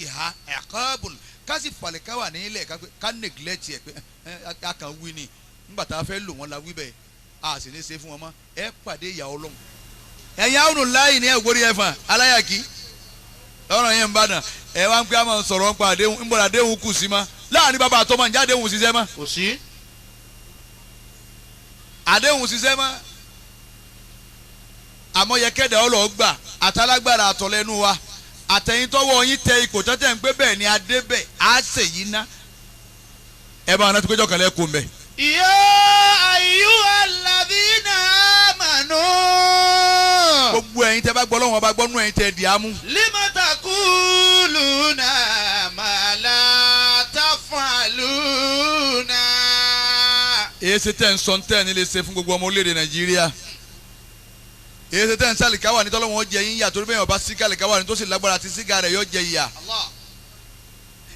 Ha ẹ̀kọ́bùn ká sì falẹ̀ ká wà nílẹ̀ ká neglect ẹ̀ pé a kàn wí ni nígbà tá a fẹ́ lò wọ́n la wí bẹ́ẹ̀ a sì ní ṣe fún wọn mọ́ ẹ pàdé ìyá Ọlọ́run. Ẹ̀yin àwọn láyìn ní ẹ̀gbórí ẹ̀fọn aláyàkí ọ̀rọ̀ yẹn ń bá dàn ẹ̀ wá ń pẹ́ àmọ́ sọ̀rọ̀ ń pa àdéhùn ń bọ̀dọ̀ àdéhùn kù sí ma láàrin bàbá àtọmọ ǹjẹ́ àdéhùn ṣiṣẹ́ mọ́. Kò sí. Àdéhùn ṣiṣẹ́ mọ́ àmọ́ yẹ kẹ́dà ọlọ́ gbà àtàlágbára àtọ̀lẹ́nu wa àtẹ̀yìntọ́wọ́ yín tẹ ipò tẹ́tẹ́ ń pé bẹ́ẹ̀ ni adé bẹ́ẹ̀ á sè yín ná ẹ bá wọn láti péjọ kan lẹ́kọ̀ọ́ mbẹ́. Ya ayyuhalladhina amanu. Gbogbo ẹ̀yin tẹ́ bá gbọ́ lọ́wọ́ bá gbọ́ nú ẹ̀yin tẹ́ di amú. Lima taquluna ma la taf'aluna. Èyí ṣe tẹ́ ń sọ tẹ́ ní lè ṣe fún gbogbo ọmọ orílẹ̀-èdè Nàìjíríà. Èyí ṣe tẹ́ ń sàlìkáwà ní tọ́lọ́wọ́n jẹ yín yà torí bẹ́ẹ̀ ọba sí kàlìkáwà ní tó sì lágbára àti sígá rẹ̀ yọ jẹ ìyà.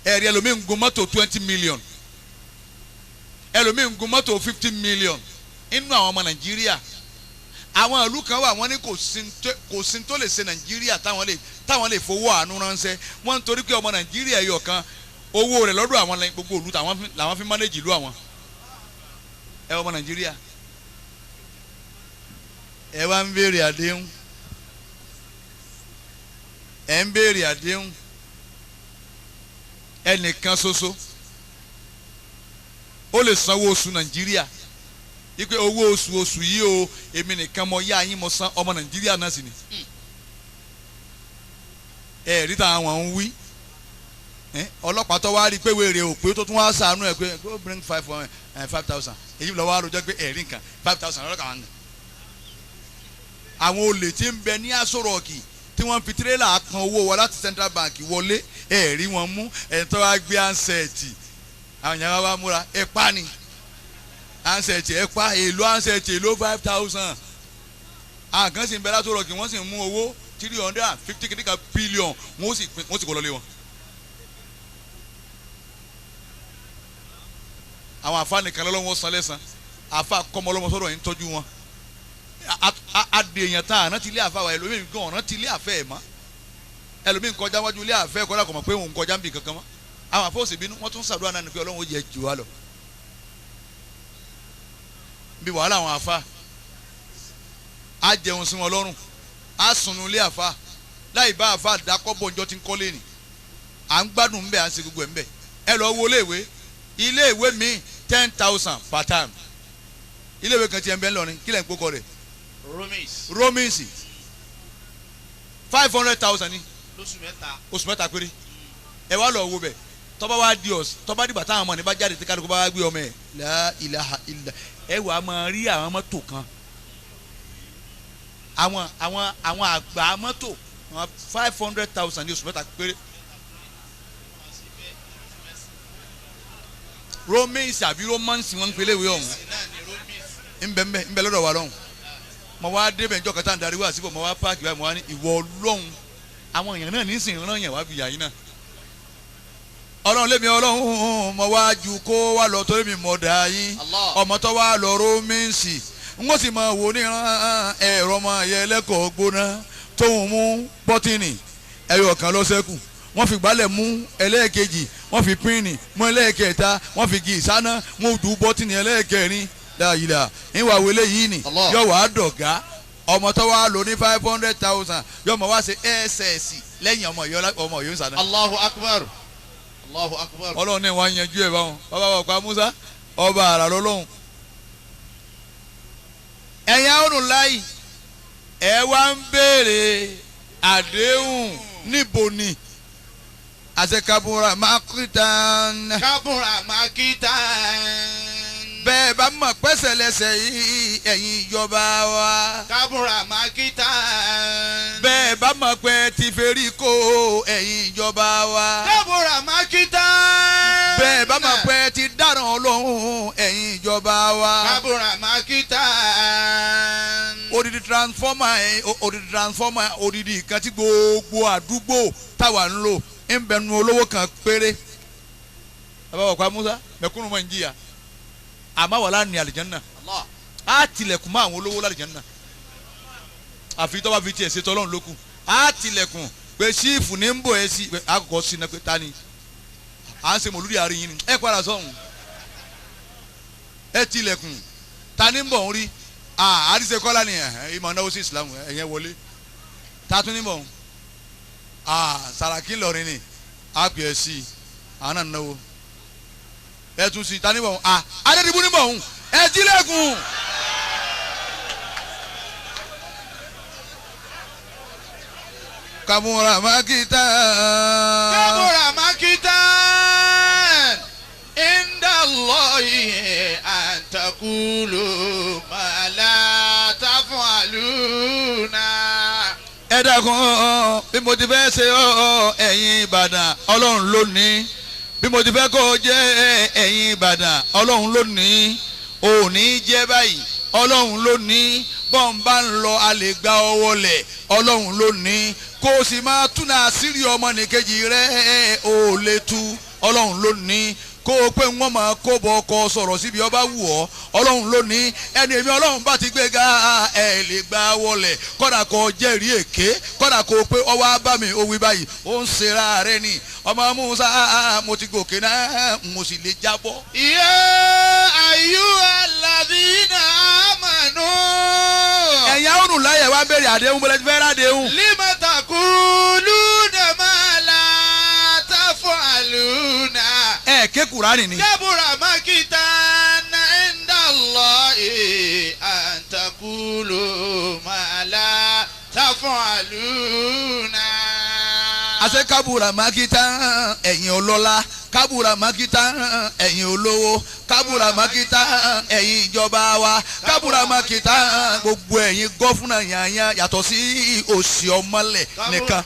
Ẹ̀rí ẹlòmíì ń gun mọ́tò 20 million ẹlòmíì ń gun mọ́tò 50 million inú àwọn ọmọ Nàìjíríà. Àwọn ìlú kan wà wọ́n ní kò sí tó lè ṣe Nàìjíríà táwọn lè fowó àánú ránṣẹ́ wọ́n ń torí pé ọmọ Nàìjíríà ẹyọ kan owó rẹ̀ lọ́dọ̀ àwọn gbogbo ìlú làwọn fi mánéjì ìlú àwọn. Ẹ ọmọ Nàìjíríà ẹ wá ń béèrè àdéhùn ẹ ń béèrè àdéhùn ẹnìkan ṣoṣo ó lè sanwó oṣù Nàìjíríà ipe owó oṣù oṣù yìí o èmi nìkan mo yá yín mo san ọmọ Nàìjíríà náà sì ni. Ẹ rí táwọn ń wí ọlọ́pàá tó wá rí pé wèrè ò pé tó tún wá sànú ẹ pé go bring 5,000 èyí lọ́wọ́ àròjọ pé ẹ̀rí nǹkan 5,000 lọ́kàn wọn. Àwọn olè tí ń bẹ ní Aso Rock tí wọ́n fi tirẹ́là kan owó wa láti Central Bank wọlé ẹ̀rí wọn mú ẹ̀ tó wá gbé ansẹ̀tì àwọn yàrá wa múra ẹ̀ pa ni ansẹ̀tì ẹ̀ pa èlò ansẹ̀tì èlò 5,000 àwọn kan sì ń bẹ l'Aso Rock wọ́n sì ń mú owó 350 kìnnìkan bílíọ̀n wọ́n sì kọ́ lọ́lé wọn. Àwọn àfa nìkan lọ́wọ́ san lẹ́sàn àfa kọ́mọ ọlọ́mọ sọ́dọ̀ yìí ń tọ́jú wọn adèèyàn tán àná ti ilé àfa wa ẹlòmíì gan ọ̀nà ti ilé àfẹ́ ẹ̀ mọ́ ẹlòmíì kọjá wájú ilé àfẹ́ kọ́lá kò mọ̀ pé òun kọjá ń bì kankan mọ́ àwọn àfọ́ òsì bínú wọ́n tún ṣàdúrà náà ni pé Ọlọ́run ó jẹ jù wá lọ. Bí wàhálà àwọn àfa á jẹun sí wọn lọ́rùn á sùnú ilé àfa láì bá àfa dákọ́ bọ̀ njọ́ ti ń kọ́lé ni à ń gbádùn ńbẹ̀ à ń ṣe gbogbo ẹ̀ ńbẹ̀ ẹ lọ wo iléèwé iléèwé mi 10,000 per time iléèwé kan ti ẹ̀ ń bẹ́ ńlọrin kílẹ̀ ń kókọ rẹ̀ Romis 500,000 ni oṣù mẹ́ta péré ẹ wá lọ wo bẹ tọ́ba wá di ọ̀s tọ́ba dìgbà táwọn ọmọ ní bá jáde tí kálukú bá wá gbé ọmọ ẹ̀ la ilaha illa ẹ wàá máa rí àwọn mọ́tò kan àwọn àwọn àwọn àgbà mọ́tò 500,000 ní oṣù mẹ́ta péré. Romis àbí romance wọn ń pelé ìwé ọ̀hún ńbẹ ńbẹ ńbẹ lọ́dọ̀ wa lọ́hùn mo wá débẹ̀ njọ́ kẹta ń darí wá síbò mo wá páàkì báyìí mo wá ní ìwọ Ọlọ́hun àwọn èèyàn náà nísìnyí rán yẹn wá fi yà yín náà Ọlọ́run lémi Ọlọ́run mo wá ju kó wá lọ torí mi mọ̀ dá yín ọmọ tó wá lọ rómìnsì n kò sì mọ wò níran ẹ̀rọ ọmọ yẹn lẹ́kọ̀ọ́ gbóná tóun mú bọ́tìnì ẹ̀yọ̀ kan lọ́sẹ̀kù wọ́n fi gbálẹ̀ mú ẹlẹ́ẹ̀kejì wọ́n fi píìnì mú ẹlẹ́ẹ̀kẹta wọ́n fi gi ìsáná mú ju bọ́tìnì ẹlẹ́ẹ̀kẹrin láyìlá ìwà wẹlé yìí ni yóò wá dọ̀gá ọmọ tó wá lò ní 500,000 yóò mọ̀ wá ṣe ss lẹ́yìn ọmọ yóò ń sàná. Allahu Akbar Allahu Akbar. Ọlọ́run ní wàá yanjú ẹ̀ báwọn bàbá wa pa Musa ọba àrà lọ́lọ́run. Ẹ̀yin àwọn láyì ẹ wá ń béèrè àdéhùn níbo ni àṣẹ kabura makitan. Kabura makitan. Bẹ́ẹ̀ bá mọ̀ pẹ́sẹ̀lẹsẹ̀ yìí ẹ̀yin ìjọba wa. Kabura makitan. Bẹ́ẹ̀ bá mọ̀ pé ti ferí kó ẹ̀yin ìjọba wa. Kabura makitan. Bẹ́ẹ̀ bá mọ̀ pé ti dáràn Ọlọ́run ẹ̀yin ìjọba wa. Kabura makitan. Odidi transformer odidi transformer odidi kan tí gbogbo àdúgbò táwa ń lò ń bẹnu olówó kan péré. Bàbá wa pa Musa mẹ̀kúnnù mọ̀ ń jìyà àmọ́ wà lánìí àlìjánná á tilẹ̀kùn mọ́ àwọn olówó lálìjánná àfi tọ́ba fi tiẹ̀ ṣe tọ́lọ́run lókun á tilẹ̀kùn pé Pé sífù ní ń bò ẹ sí àkọ́kọ́ sí iná pé ta ni à ń ṣe mòlúdì àárín yín ni ẹ padà sọ̀hún ẹ tilẹ̀kùn ta ni ń bọ̀ ń rí àríṣe kọ́lá ni ìmọ̀ náwó sí Islam ẹ̀yẹn wọlé ta tún ní bọ̀ ń Sàràkí Ìlọrin ni a pè é sí àwọn náà náwó ẹ tún sí ta ní bọ̀ ń Adédìbú ní bọ̀ ń ẹ tilẹ̀kùn. Kabura makita. Kabura makita. Inda Allahi an taqulu ma la taf'aluna. Ẹ dákun bí mo ti fẹ́ ṣe ọ́ ẹ̀yin Ìbàdàn Ọlọ́run ló ní. Bí mo ti fẹ́ kó jẹ́ ẹ̀yin Ìbàdàn Ọlọ́run ló ní. Òní jẹ́ báyìí Ọlọ́run ló ní. Bọ́ǹbà ń lọ a lè gba ọwọ́ lẹ̀ Ọlọ́run ló ní. Kó o sì máa túnà àṣírí ọmọnìkejì rẹ ò lè tú Ọlọ́run ló ní. Kó o pé wọ́n máa kó bọ ọkọ sọ̀rọ̀ síbi ọba wù ọ́ Ọlọ́run ló ní. Ẹni èmi Ọlọ́run bá ti gbé ga ẹ̀ lè gba wọlẹ̀ kọ́dà kó jẹ́rìí èké kọ́dà kó o pé ọwọ́ á bá mi ó wí báyìí ó ń ṣera rẹ ni ọmọ Musa mo ti gòkè náà mo sì lè jábọ́. Ya ayyuhalladhina amanu. Ẹ̀yin àwọn olùláyẹ̀ wá bẹ̀rẹ̀ àdéhùn bọ́lá ti fẹ́ rádéhùn. Lima taquluna ma la taf'aluna. Ẹ ké Kùránì ni. Kabura makitan inda Allahi an taqulu ma la taf'aluna. Àṣẹ kabura makitan ẹ̀yin ọlọ́lá kabura makitan ẹ̀yin olówó kabura makitan ẹ̀yin ìjọba wa kabura makitan gbogbo ẹ̀yin gọ́fúnà yànyàn yàtọ̀ sí òsì ọmọlẹ̀ nìkan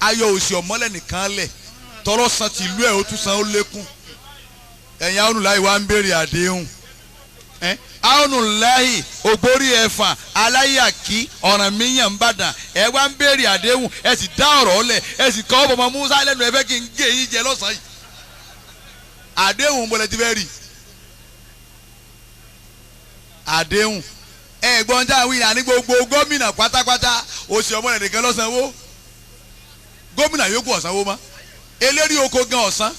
ayọ̀ òsì ọmọlẹ̀ nìkan lẹ̀ tọrọ san tìlú ẹ̀ ó tún san ó lékún ẹ̀yin Aunulahi wa ń béèrè àdéhùn Aunulahi ògbórí ẹ̀fà aláyàkí Ọ̀rànmíyàn ńbàdàn ẹ wá ń béèrè àdéhùn ẹ sì dá ọ̀rọ̀ lẹ̀ ẹ sì kọ́ ọmọ Musa lẹ́nu ẹ fẹ́ kí n gé yín jẹ lọ́sàn-án yìí àdéhùn bọ́lẹ̀ ti fẹ́ rí àdéhùn ẹ gbọ́n tá àwọn ìyá ní gbogbo gómìnà pátápátá òsì ọmọ rẹ̀ nìkan lọ́sànwó gómìnà yòókù ọ̀sánwó mọ́ eléri oko gan ọ̀sán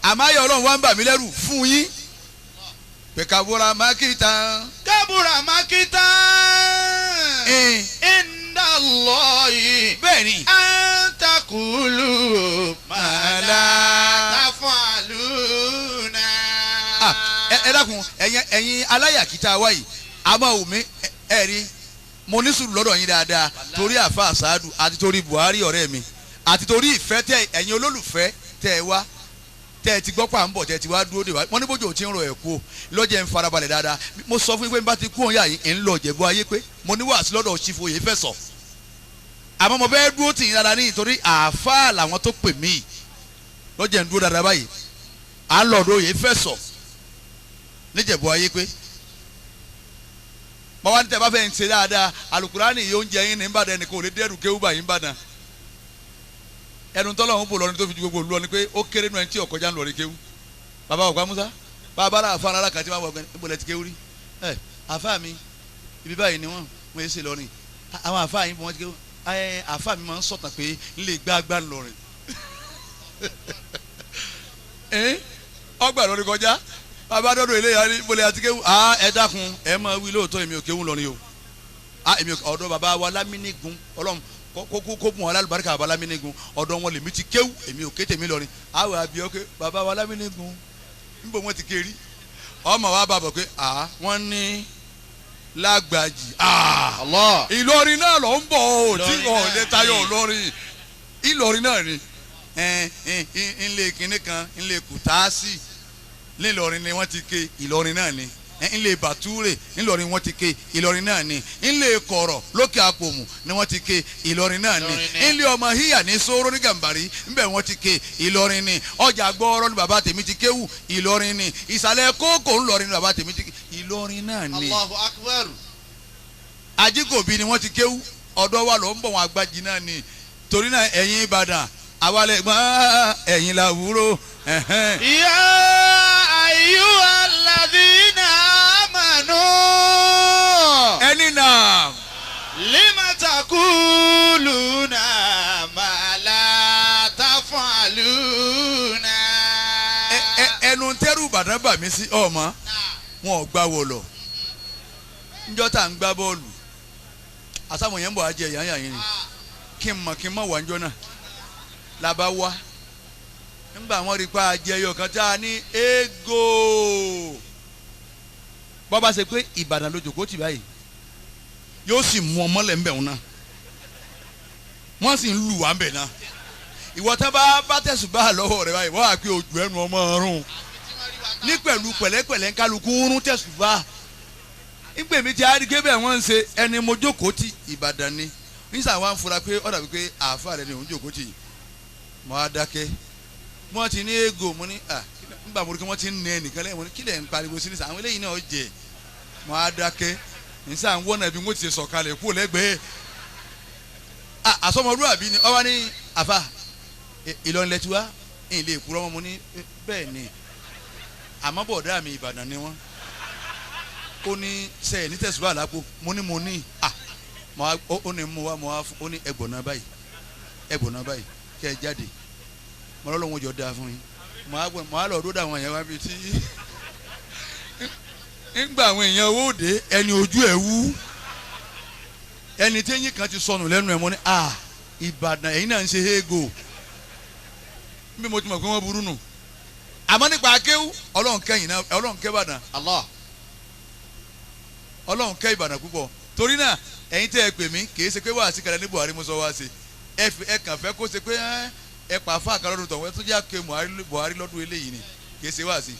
àmáyọ̀ Ọlọ́run wá ń bà mí lẹ́rù fún yín pé kabura makita. Kabura makita. Inda Allahi. Bẹ́ẹ̀ni. An taqulu ma la taf'aluna. Ẹ dákun ẹ̀yin aláyàkítà wa yìí àmọ́ òmí ẹ rí mo ní sùúrù lọ́dọ̀ yín dáadáa torí àfa àsáàdù àti torí Buhari ọ̀rẹ́ mi àti torí ìfẹ́ tẹ ẹ̀yin olólùfẹ́ tẹ ẹ wá tẹ ẹ ti gbọ́ pa ń bọ̀ tẹ ẹ ti wá dúró de wá wọ́n ní bójú ò ti ń rọ ẹ̀ kú o lọ́jẹ̀ ń farabalẹ̀ dáadáa mo sọ fún yín pé n bá ti kú òun yà yín ń lọ Ìjẹ̀bú ayé pé mo ní wàásù lọ́dọ̀ Ṣífù Oyèfẹ̀sọ̀ àmọ́ mo fẹ́ dúró tì yín dáadáa ní ìtorí àáfàá làwọn tó pè mí lọ́jẹ̀ ń dúró dáadáa báyìí à ń lọ́dọ̀ Oyèfẹ̀sọ̀ níjẹ̀bú ayé pé báwa ní tẹ bá fẹ́ ń ṣe dáadáa alukurani yóò ń jẹ yín ní Ìbàdàn ẹnìkan ò lè dẹ́rù kéwú bá yín Ìbàdàn ẹnu tọ́lọ̀ ń bò lọ́ni tó fi ju gbogbo olú ọ ni pé ó kéré nu ẹni tí ọ̀kọ́jà ń lọ rí kéwú bàbá ọ̀pá Musa bàbá ara àfa ara kàtí máa wọ ọ̀gbẹ́ni níbo lẹ ti kéwú rí ẹ àfa mi ibi báyìí ni wọ́n wọ́n yé ṣe lọ́rin àwọn àfa yìí wọ́n ti kéwú ẹ àfa mi máa ń sọ̀tàn pé ń lè gbá agbá lọ́rin ọgbà lọ́rin kọjá bàbá dọ́dọ̀ ilé yàrá níbo lẹ ti kéwú ẹ dákun ẹ máa wí lóòótọ́ èmi ò kéwú lọ́rin o èmi ọ̀dọ̀ bàbá wa Lámínígun Ọlọ́run kó kó bùn alálùbáríkà baba Lámínígun ọ̀dọ̀ wọn lèmi ti kéwú èmi ò kété mi lọrin àwọn àbí ọkẹ baba wa Lámínígun níbo wọn ti kérí ọmọ wa bá bọ̀ pé à wọ́n ní lágbàjì Ìlọrin náà lọ ń bọ̀ ọ́ tí ò lè tayọ Ìlọrin Ìlọrin náà ni ńlẹ̀ kínní kan ńlẹ̀ kùtàásì ńlọrin ni wọ́n ti ké Ìlọrin náà ni ńlẹ̀ bàtúrè ńlọrin wọ́n ti ké Ìlọrin náà ni ńlẹ̀ kọ̀rọ̀ lókè àpòmù ni wọ́n ti ké Ìlọrin náà ni ńlẹ̀ ọmọ híyà ní sóró ní gàmbàrí ńbẹ̀ wọ́n ti ké Ìlọrin ni ọjà gbọ́ọ́rọ́ ni bàbá tèmi ti kéwù Ìlọrin ni ìsàlẹ̀ kókò ńlọrin ni bàbá tèmi ti ké Ìlọrin náà ni. Allahu Akbar. Ajíkòbí ni wọ́n ti kéwù ọ̀dọ́ wa ló ń bọ̀ wọn àgbàjì náà ni torí náà ẹ̀yin Ìbàdàn àwalẹ̀ gbọ́n ẹ̀yin làwúrò. Ya ayyuhalladhina amanu. Ẹni náà. Lima taquluna Taquluna ma la taf'aluna. Ẹnu tẹ́rù Ìbàdàn bà mí sí ọmọ wọn ò gbá wọlọ njọ́ tá à ń gbá bọ́ọ̀lù àtàwọn yẹn ń bọ̀ ajẹ́ yànyàn yìí ni kí n mọ̀ wá njọ́ náà làbá wá nígbà wọn rí pa àjẹyọ̀ kan tá a ní ego bọ́ bá ṣe pé Ìbàdàn ló jókòó tì báyìí yóò sì mú ọmọlẹ̀ ńbẹ̀ wọn náà wọ́n sì ń lù wá ńbẹ̀ náà ìwọ tán bá tẹ̀sùn bá lọ́wọ́ rẹ báyìí wọ́n á pé ojú ẹnu ọmọ ọrùn ní pẹ̀lú pẹ̀lẹ́pẹ̀lẹ́ kálukú ń rún tẹ̀sùn bá ìgbè mi ti àrígbé bẹ́ẹ̀ wọ́n ń ṣe ẹni mo jókòó tì Ìbàdàn ni nísà wa ń fura pé ọ̀dà wípé àáfàá rẹ ni òun jókòó tì mo á dákẹ́ wọ́n ti ní ego mo ní à nígbà mo rí kí wọ́n ti ń nẹ ẹnìkan lẹ́yìn mo ní kí lẹ̀ ń pariwo sí nísà àwọn eléyìí náà jẹ mo á dákẹ́ nísà ń wọ́nà bí wọ́n ti sọ̀kalẹ̀ kúrò lẹ́gbẹ̀ẹ́ àsọmọlúwàbí ni ọba ní àfà Ìlọrin lẹ́tí wá ìlé ìkúrọ́ wọn mo ní bẹ́ẹ̀ ni àmọ́ bọ̀dá mi Ìbàdàn ni wọ́n ó ní sẹ́yìn ní tẹ̀síwá àlápò mo ní mo ní à ó ní mo wá mo wá ó ní ẹgbọ̀nà báyìí ẹgbọ̀nà báyìí kẹ́ ẹ jáde mo lọ́lọ́run jọ dáa fún yín mo á lọ dódà àwọn èèyàn wá bíi tí ńgbà àwọn èèyàn owó òde ẹni ojú ẹ̀ wú ẹni tí eyín kan ti sọnù lẹ́nu ẹ̀ mo ní à Ìbàdàn ẹ̀yin náà ń ṣe égo bí mo ti mọ̀ pé wọ́n burú nù àmọ́ nípa akéwú Ọlọ́run kẹ́yìn náà Ọlọ́run kẹ́ Ìbàdàn Allah Ọlọ́run kẹ́ Ìbàdàn púpọ̀ torí náà ẹ̀yin tẹ́ ẹ pè mí kì í ṣe pé wàásì kalẹ̀ ní Buhari mo sọ wá sí ẹ kàn fẹ́ kó ṣe pé ẹ pa fún àkàrà ọdún tọ̀wọ́ ẹ tún jẹ́ àké Buhari lọ́dún eléyìí ni kì í ṣe wàásì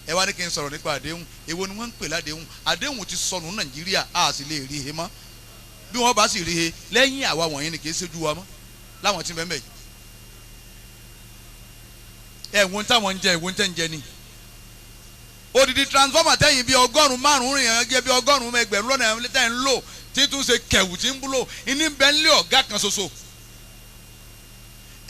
ẹ wá ní kí n sọ̀rọ̀ nípa àdéhùn èwo ni wọ́n ń pè ládéhùn àdéhùn ti sọnù Nàìjíríà a sì lè rí he mọ́ bí wọ́n bá sì rí he lẹ́yìn àwa wọ̀nyí ni kì í ṣojú wa mọ́ láwọn tí ń bẹ́ẹ̀ bẹ́ẹ̀ ẹ̀wọ̀n táwọn ń jẹ ẹ̀wọ̀n tẹ́ ń jẹ ni odidi transformer tẹ́yìn bíi 105 rìn yẹn jẹ́ bíi 100 ẹgbẹ̀rún lọ́nà tẹ́ ń lò tí tún ṣe kẹ̀wù tí ń búlò ìní bẹ́ẹ̀ ń lé ọ̀gá kan ṣoṣo.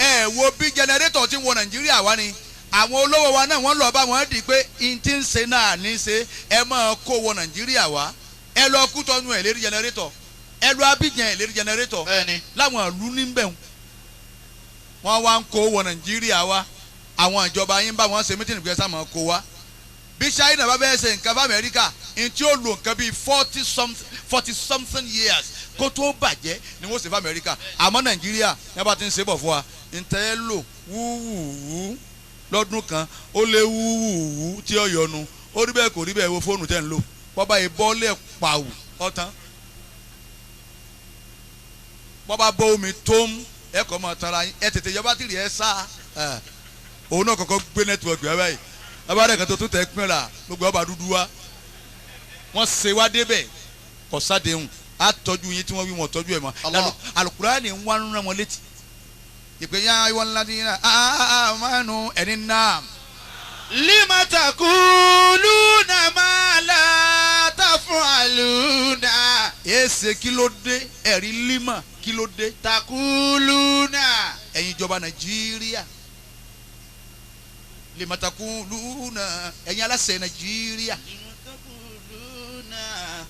Ẹ wo bí jẹnẹrétọ̀ ti wọ Nàìjíríà wá ni àwọn olówó wa náà wọ́n lọ bá wọn di pé n ti ń ṣe náà ní ṣe ẹ máa kó wọ Nàìjíríà wá ẹ lọ Kútọ́nù ẹ̀ lérí jẹnẹrétọ̀ ẹ lọ Abidjan ẹ̀ lérí jẹnẹrétọ̀ láwọn ìlú níbẹ̀ wọ́n wá ń kó wọ Nàìjíríà wá àwọn ìjọba yín bá wọn ṣe mítìnì pé ẹ sá máa kó wá bí China bá bẹ́ẹ̀ ṣe nǹkan bá Amẹ́ríkà n tí ó lo nǹkan bíi 40 something years kó tó bàjẹ́ ni wọ́n ṣe fún Amẹ́ríkà àmọ́ Nàìjíríà ní bá ti ń ṣe bọ̀ fún wa n tẹ́ ẹ lò wúwúwú lọ́dún kan ó lé wúwúwú tí ó yọnu ó rí bẹ́ẹ̀ kò rí bẹ́ẹ̀ wo fóònù tẹ́ ń lò bọ́bá yìí bọ́ọ̀lẹ̀ pàwù ọ̀tán bọ́bá bọ́ omi tó ń ẹ̀kọ́ máa tara ẹ tètè yọ bátìrì ẹ sá òun náà kọ́kọ́ gbé nẹ́tíwọ̀kì wá báyìí abáyé kan tó tún tẹ pín ra gbogbo ọba dúdú wa wọ́n ṣe wá débẹ̀ kò sádéhùn á tọ́jú yín tí wọ́n wí wọ́n tọ́jú ẹ̀ mọ́ Al-Qur'ani ń wá ń rán wọn létí ìpè yá ìwọ ńlá ti yín náà àmánú ẹni náà. Lima taquluna ma la taf'aluna. Èsè kí ló dé ẹ̀rí lima kí ló dé. Taquluna. Ẹ̀yin ìjọba Nàìjíríà limatakuluna ẹ̀yin aláṣẹ Nàìjíríà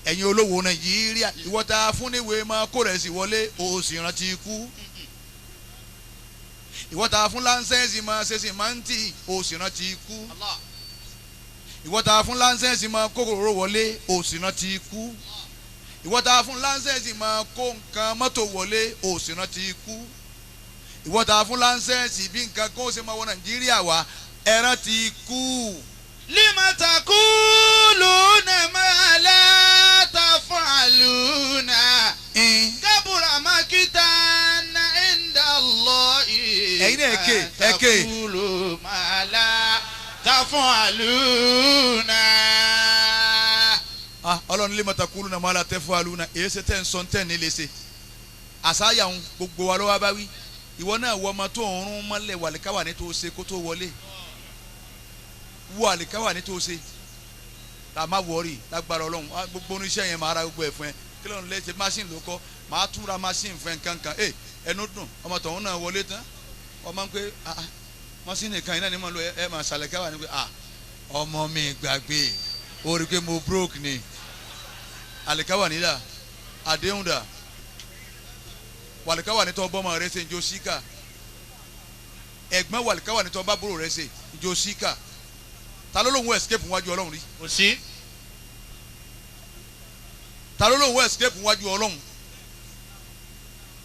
ẹ̀yin olówó Nàìjíríà ìwọ tá fún níwèé máa kó rẹ̀ sí wọlé o sì rántí ikú ìwọ tá fún láńsẹ́ǹsì máa ṣe sì máa ń tì o sì rántí ikú ìwọ tá fún láńsẹ́ǹsì máa kó kòrò wọlé o sì rántí ikú ìwọ tá fún láńsẹ́ǹsì máa kó nǹkan mọ́tò wọlé o sì rántí ikú ìwọ tá fún láńsẹ́ǹsì bí nǹkan kó ṣe máa wọ Nàìjíríà wá ẹran ti kú. Lima taquluna ma la taf'aluna. Kabura makitan inda Allahi. Ẹ̀yin náà èké èké. Taqulu ma la taf'aluna. Ọlọ́run lima taquluna ma la taf'aluna èyí ṣe tẹ́ ń sọ tẹ́ ní lè ṣe. Àṣàyà ń gbogbo wa lọ́wọ́ bá wí. Ìwọ náà wọ ọmọ tó ń rún mọ́lẹ̀ wàlíkáwà ní tó ṣe kó tó wọlé wọ àlìkáwà ní tó ṣe la má wọrí lágbára Ọlọ́run gbogbo oníṣẹ́ yẹn máa ra gbogbo ẹ̀ fún ẹ kí ló ń lé ṣe machine ló kọ́ máa tún ra machine fún ẹ kankan ẹ ẹnu dùn ọmọ tọ̀hún náà wọlé tán ọmọ ń pé ah machine kan iná ni mo lo ẹ máa ṣàlẹ̀káwà ní pé ah ọmọ mi gbàgbé o rí i pé mo broke ni àlìkáwà nídà àdéhùn dà Wàlíkáwà ní tọ́ bọ́mọ rẹ ṣe njó síkà. Ẹ̀gbọ́n wàlíkáwà ní tọ́ bá búrò rẹ ṣe njó síkà. Ta ló lóun escape wájú Ọlọ́run rí? Kò sí. Ta ló lóun escape wájú Ọlọ́run?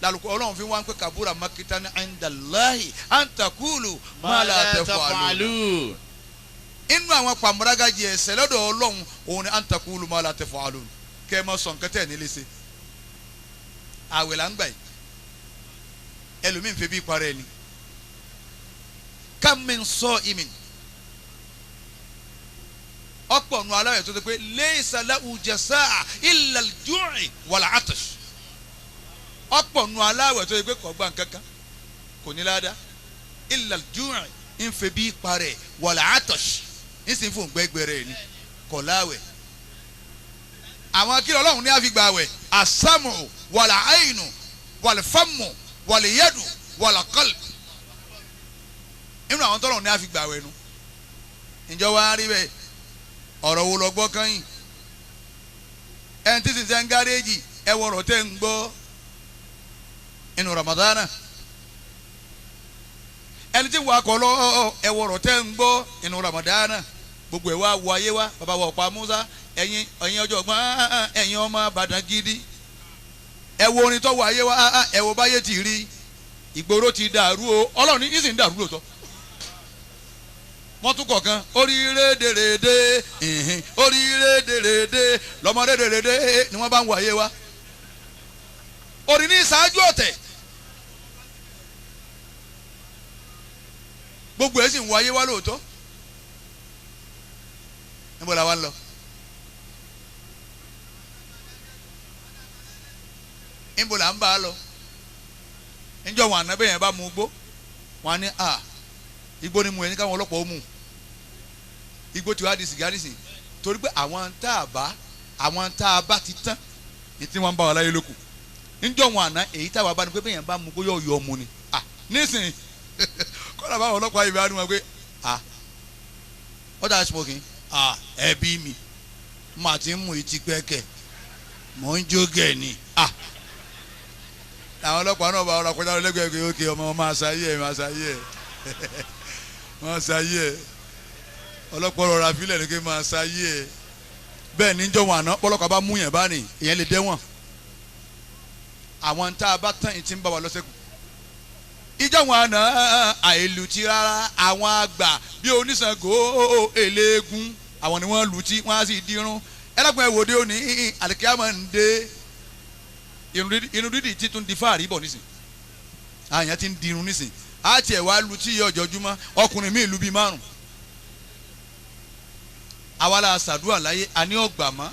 Lálùkọ Ọlọ́run fi wá ń pè kabura makitan indallahi antakulu ma la taf'alun. Inú àwọn pàmùrágàjì ẹ̀ṣẹ̀ lọ́dọ̀ Ọlọ́run òun ni antakulu ma la taf'alun. Kẹ́ ẹ má sọ nǹkan tẹ̀ nílé ṣe. Àwẹ̀ là ń gbà yìí. Ẹlòmíín fẹ́ bí parẹ́ ni. Kam min sa'imin. Ọ̀pọ̀ nu aláwẹ̀ tó ti pé laysa lahu jazaa illa al-ju'i wal-'atash. Ọ̀pọ̀ nu aláwẹ̀ tó ti pé kò gbà nǹkankan kò ní ládàá illa al-ju'i ń fẹ́ bí parẹ́ wal-'atash ń sì fún gbẹgbẹrẹ ni kò láwẹ̀. Àwọn akílọ̀ Ọlọ́run ní àfi gbàwẹ̀ as-sam'u wal-'aynu wal-fammu wal-yadu wal-qalb. Inú àwọn tọ́lọ́run ní àfi gbàwẹ̀ nu. Ǹjọ́ wa rí bẹ́ẹ̀? Ọ̀rọ̀ wo lọ gbọ́ kányìn? Ẹni tí sísẹ́ ń gáréèjì ẹ wọ̀rọ̀ tẹ́ ń gbọ́ inú Ramadana. Ẹni tí wakọ̀ lọ ẹ wọ̀rọ̀ tẹ́ ń gbọ́ inú Ramadana. Gbogbo ẹ̀ wá wọ ayé wa bàbá wa ọ̀pá Musa ẹ̀yin ẹ̀yin ọ̀jọ̀gbọ́n ẹ̀yin ọmọ Ìbàdàn gidi. Ẹ wo orin tó wọ ayé wa ẹ wo báyé ti rí. Ìgboro ti dàrú o. Ọlọ́run ní ìsìn dàrú lóòótọ́. Wọ́n tún kọ̀ọ̀kan oríire dèrèdè ìhìn oríire dèrèdè lọ́mọdé dèrèdè ni wọ́n bá ń wọ ayé wa. Orin ní ìṣáájú ọ̀tẹ̀. Gbogbo ẹ̀ sì ń wọ ayé wa lóòótọ́. Níbo la wá ń lọ? Níbo la ń bá a lọ? Níjọ́ wọn àná bẹ́ẹ̀ yẹn bá mu gbó wọn á ní à igbó ni mu yẹn ní káwọn ọlọ́pàá ó mu. Igbó tí wàá di sìgá nísìn torí pé àwọn tá a bá ti tán ní tí wọ́n ń bá wa láyé lóko. Níjọ́ wọn àná èyí táwa bá ní pé bẹ́ẹ̀ yẹn bá mu gbó yóò yọ mu ni. À nísìn kọ́lá báwọn ọlọ́pàá yìí bá ní wọn pé à what are you smoking? À ẹbí mi mà ti ń mu ìtì pẹ́kẹ̀ mò ń jó gẹ̀ ni. À àwọn ọlọ́pàá náà bá ọ̀rọ̀ kọjá lẹ́gbẹ̀ẹ́ pé ókè ọmọ máa ṣayé ẹ̀ máa ṣayé ẹ̀ máa ṣayé ẹ̀ ọlọ́pàá rọra fílẹ̀ ní kí máa ṣayé ẹ̀ bẹ́ẹ̀ níjọ́ wọn àná pọ́lọ́pàá bá mú yẹn bá ní ìyẹn lè dẹ́wọ̀n. Àwọn tá a bá tán ìtì ń bá wa lọ́sẹ̀kù. Ìjọ́ wọn àná àìlùtí rárá àwọn àgbà bí oníṣàngó eléégún àwọn ni wọ́n lùtí wọ́n á sì dirun ẹlẹ́gbọ̀n ẹ̀ wòde òní àlìkíyàmọ̀ ń dé. Irun dídì tí tún di fáàrí bọ̀ nísìn. Àyàn ti ń dirun nísìn. Á tiẹ̀ wá lu tí iye ọjọ́júmọ́ ọkùnrin mi ìlú bíi márùn. Àwa la ṣàdúrà láyé àní ọgbà mọ́.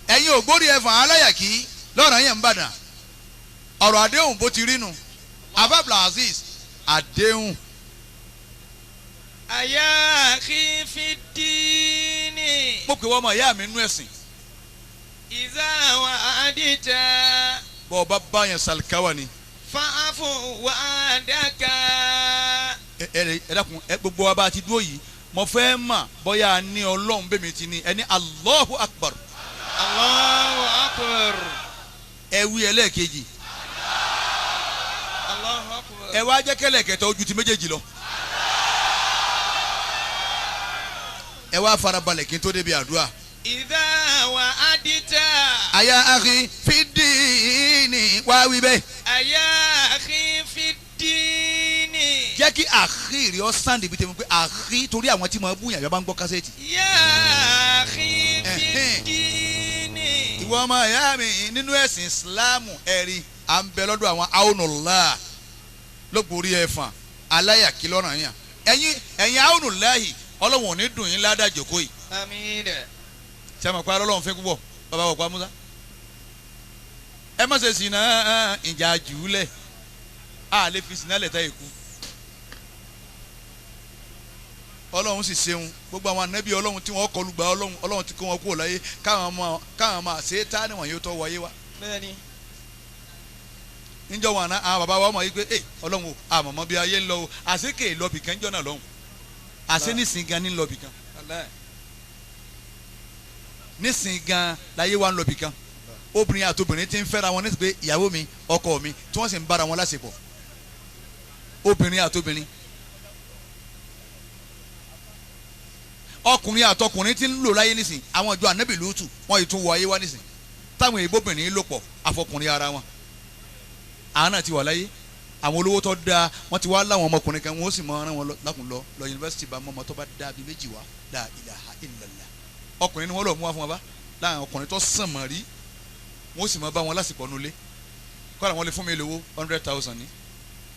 Ẹ̀yin ògbórí ẹ̀fọ̀n aláyàkí lọ́rọ̀ yẹn ń bàdàn. Ọ̀rọ̀ àdéhùn bó ti rí nu. Ababla Aziz àdéhùn. Àyà kí fi dín ní. Mo pè wọ́n ọmọ ìyá mi nú ẹ̀sìn. Ìzá wa àdìjà. Bọ́ ọba bá yẹn sàlìkáwà ni. Fáfù wà dàkà. Ẹ ẹ dákun ẹ gbogbo wa bá a ti dúró yìí mo fẹ́ mà bóyá ní Ọlọ́run bẹ́ẹ̀ mi ti ní ẹni Allahu Akbar. Allahu Akbar. Ẹ wí ẹlẹ́ẹ̀kejì. Allahu Akbar. Ẹ wá jẹ́ kẹ́lẹ́kẹ̀tọ́ ojú ti méjèèjì lọ. Ẹ wá farabalẹ̀ kí n tó débi àdúrà. Ìdá wa àdìjà. Àyà àkì fìdíìnì wá wí bẹ́ẹ̀. Àyà àkì fìdíìnì. Jẹ́ kí àkì rí ọ sáǹdì bíi tèmi pé àkì torí àwọn tí mo bú yàn bá ń gbọ́ kásẹ̀tì. Yà àkì fìdíìnì. Ìwọ ọmọ ìyá mi nínú ẹ̀sìn Ìsìláàmù ẹ̀rí à ń bẹ lọ́dọ̀ àwọn aonùlá lóborí ẹ̀fọ̀n aláyàkí lọ́ràn yàn. Ẹ̀yin ẹ̀yin aonùláhì Ọlọ́run ò ní dùn yín ládàá jòkó yìí. Àmín. Sẹ́mi pa Ọlọ́run fẹ́ púpọ̀ bàbá wọ̀ pa Musa. Ẹ má ṣe sìnà ìjà jùúlẹ̀ a lè fi sìnà lẹ̀ tá ìkú. Ọlọ́run sì ṣeun gbogbo àwọn ànábì Ọlọ́run tí wọ́n kọlu gba Ọlọ́run Ọlọ́run ti kó wọn kúrò láyé káwọn ọmọ àṣẹ tá ni wọ́n yóò tọ́ wáyé wa. Bẹ́ẹ̀ni. Níjọ́ wọn àná àwọn bàbá wa mọ̀ yí pé ẹ Ọlọ́run o àmọ̀mọ́ bí ayé ń lọ o àṣekè lọ́bì kan jọ́ náà lọ́hùn àṣẹ nísìn gan ní lọ́bì kan nísìn gan láyé wa ń lọ́bì kan. Obìnrin àti obìnrin ti ń fẹ́ra wọn ní pé ìyàwó mi ọkọ mi tí wọ́n sì ń bára wọn láṣepọ̀. Obìnrin àti obìnrin. Ọkùnrin àtọkùnrin ti ń lò láyé nísìn. Àwọn ìjọ ànábì Lútù wọ́n yìí tún wọ ayé wá nísìn. Táwọn ìbóbìnrin lò pọ̀ àfọkùnrin ara wọn. Àwọn náà ti wà láyé. Àwọn olówó tó dáa wọ́n ti wá láwọn ọmọkùnrin kan wọ́n sì mọ ọ̀ràn wọn lákùn lọ lọ yunifásitì bá mọ́ ọmọ tó bá dáa bíi méjì wá. La ilaha illallah. Ọkùnrin ni wọ́n lọ mú wá fún wọn bá. Láwọn ọkùnrin tó sàn mọ́ rí wọ́n sì máa bá wọn lásìkò nulẹ̀. Kọ́ra wọn lè fún mi lówó 100,000 ní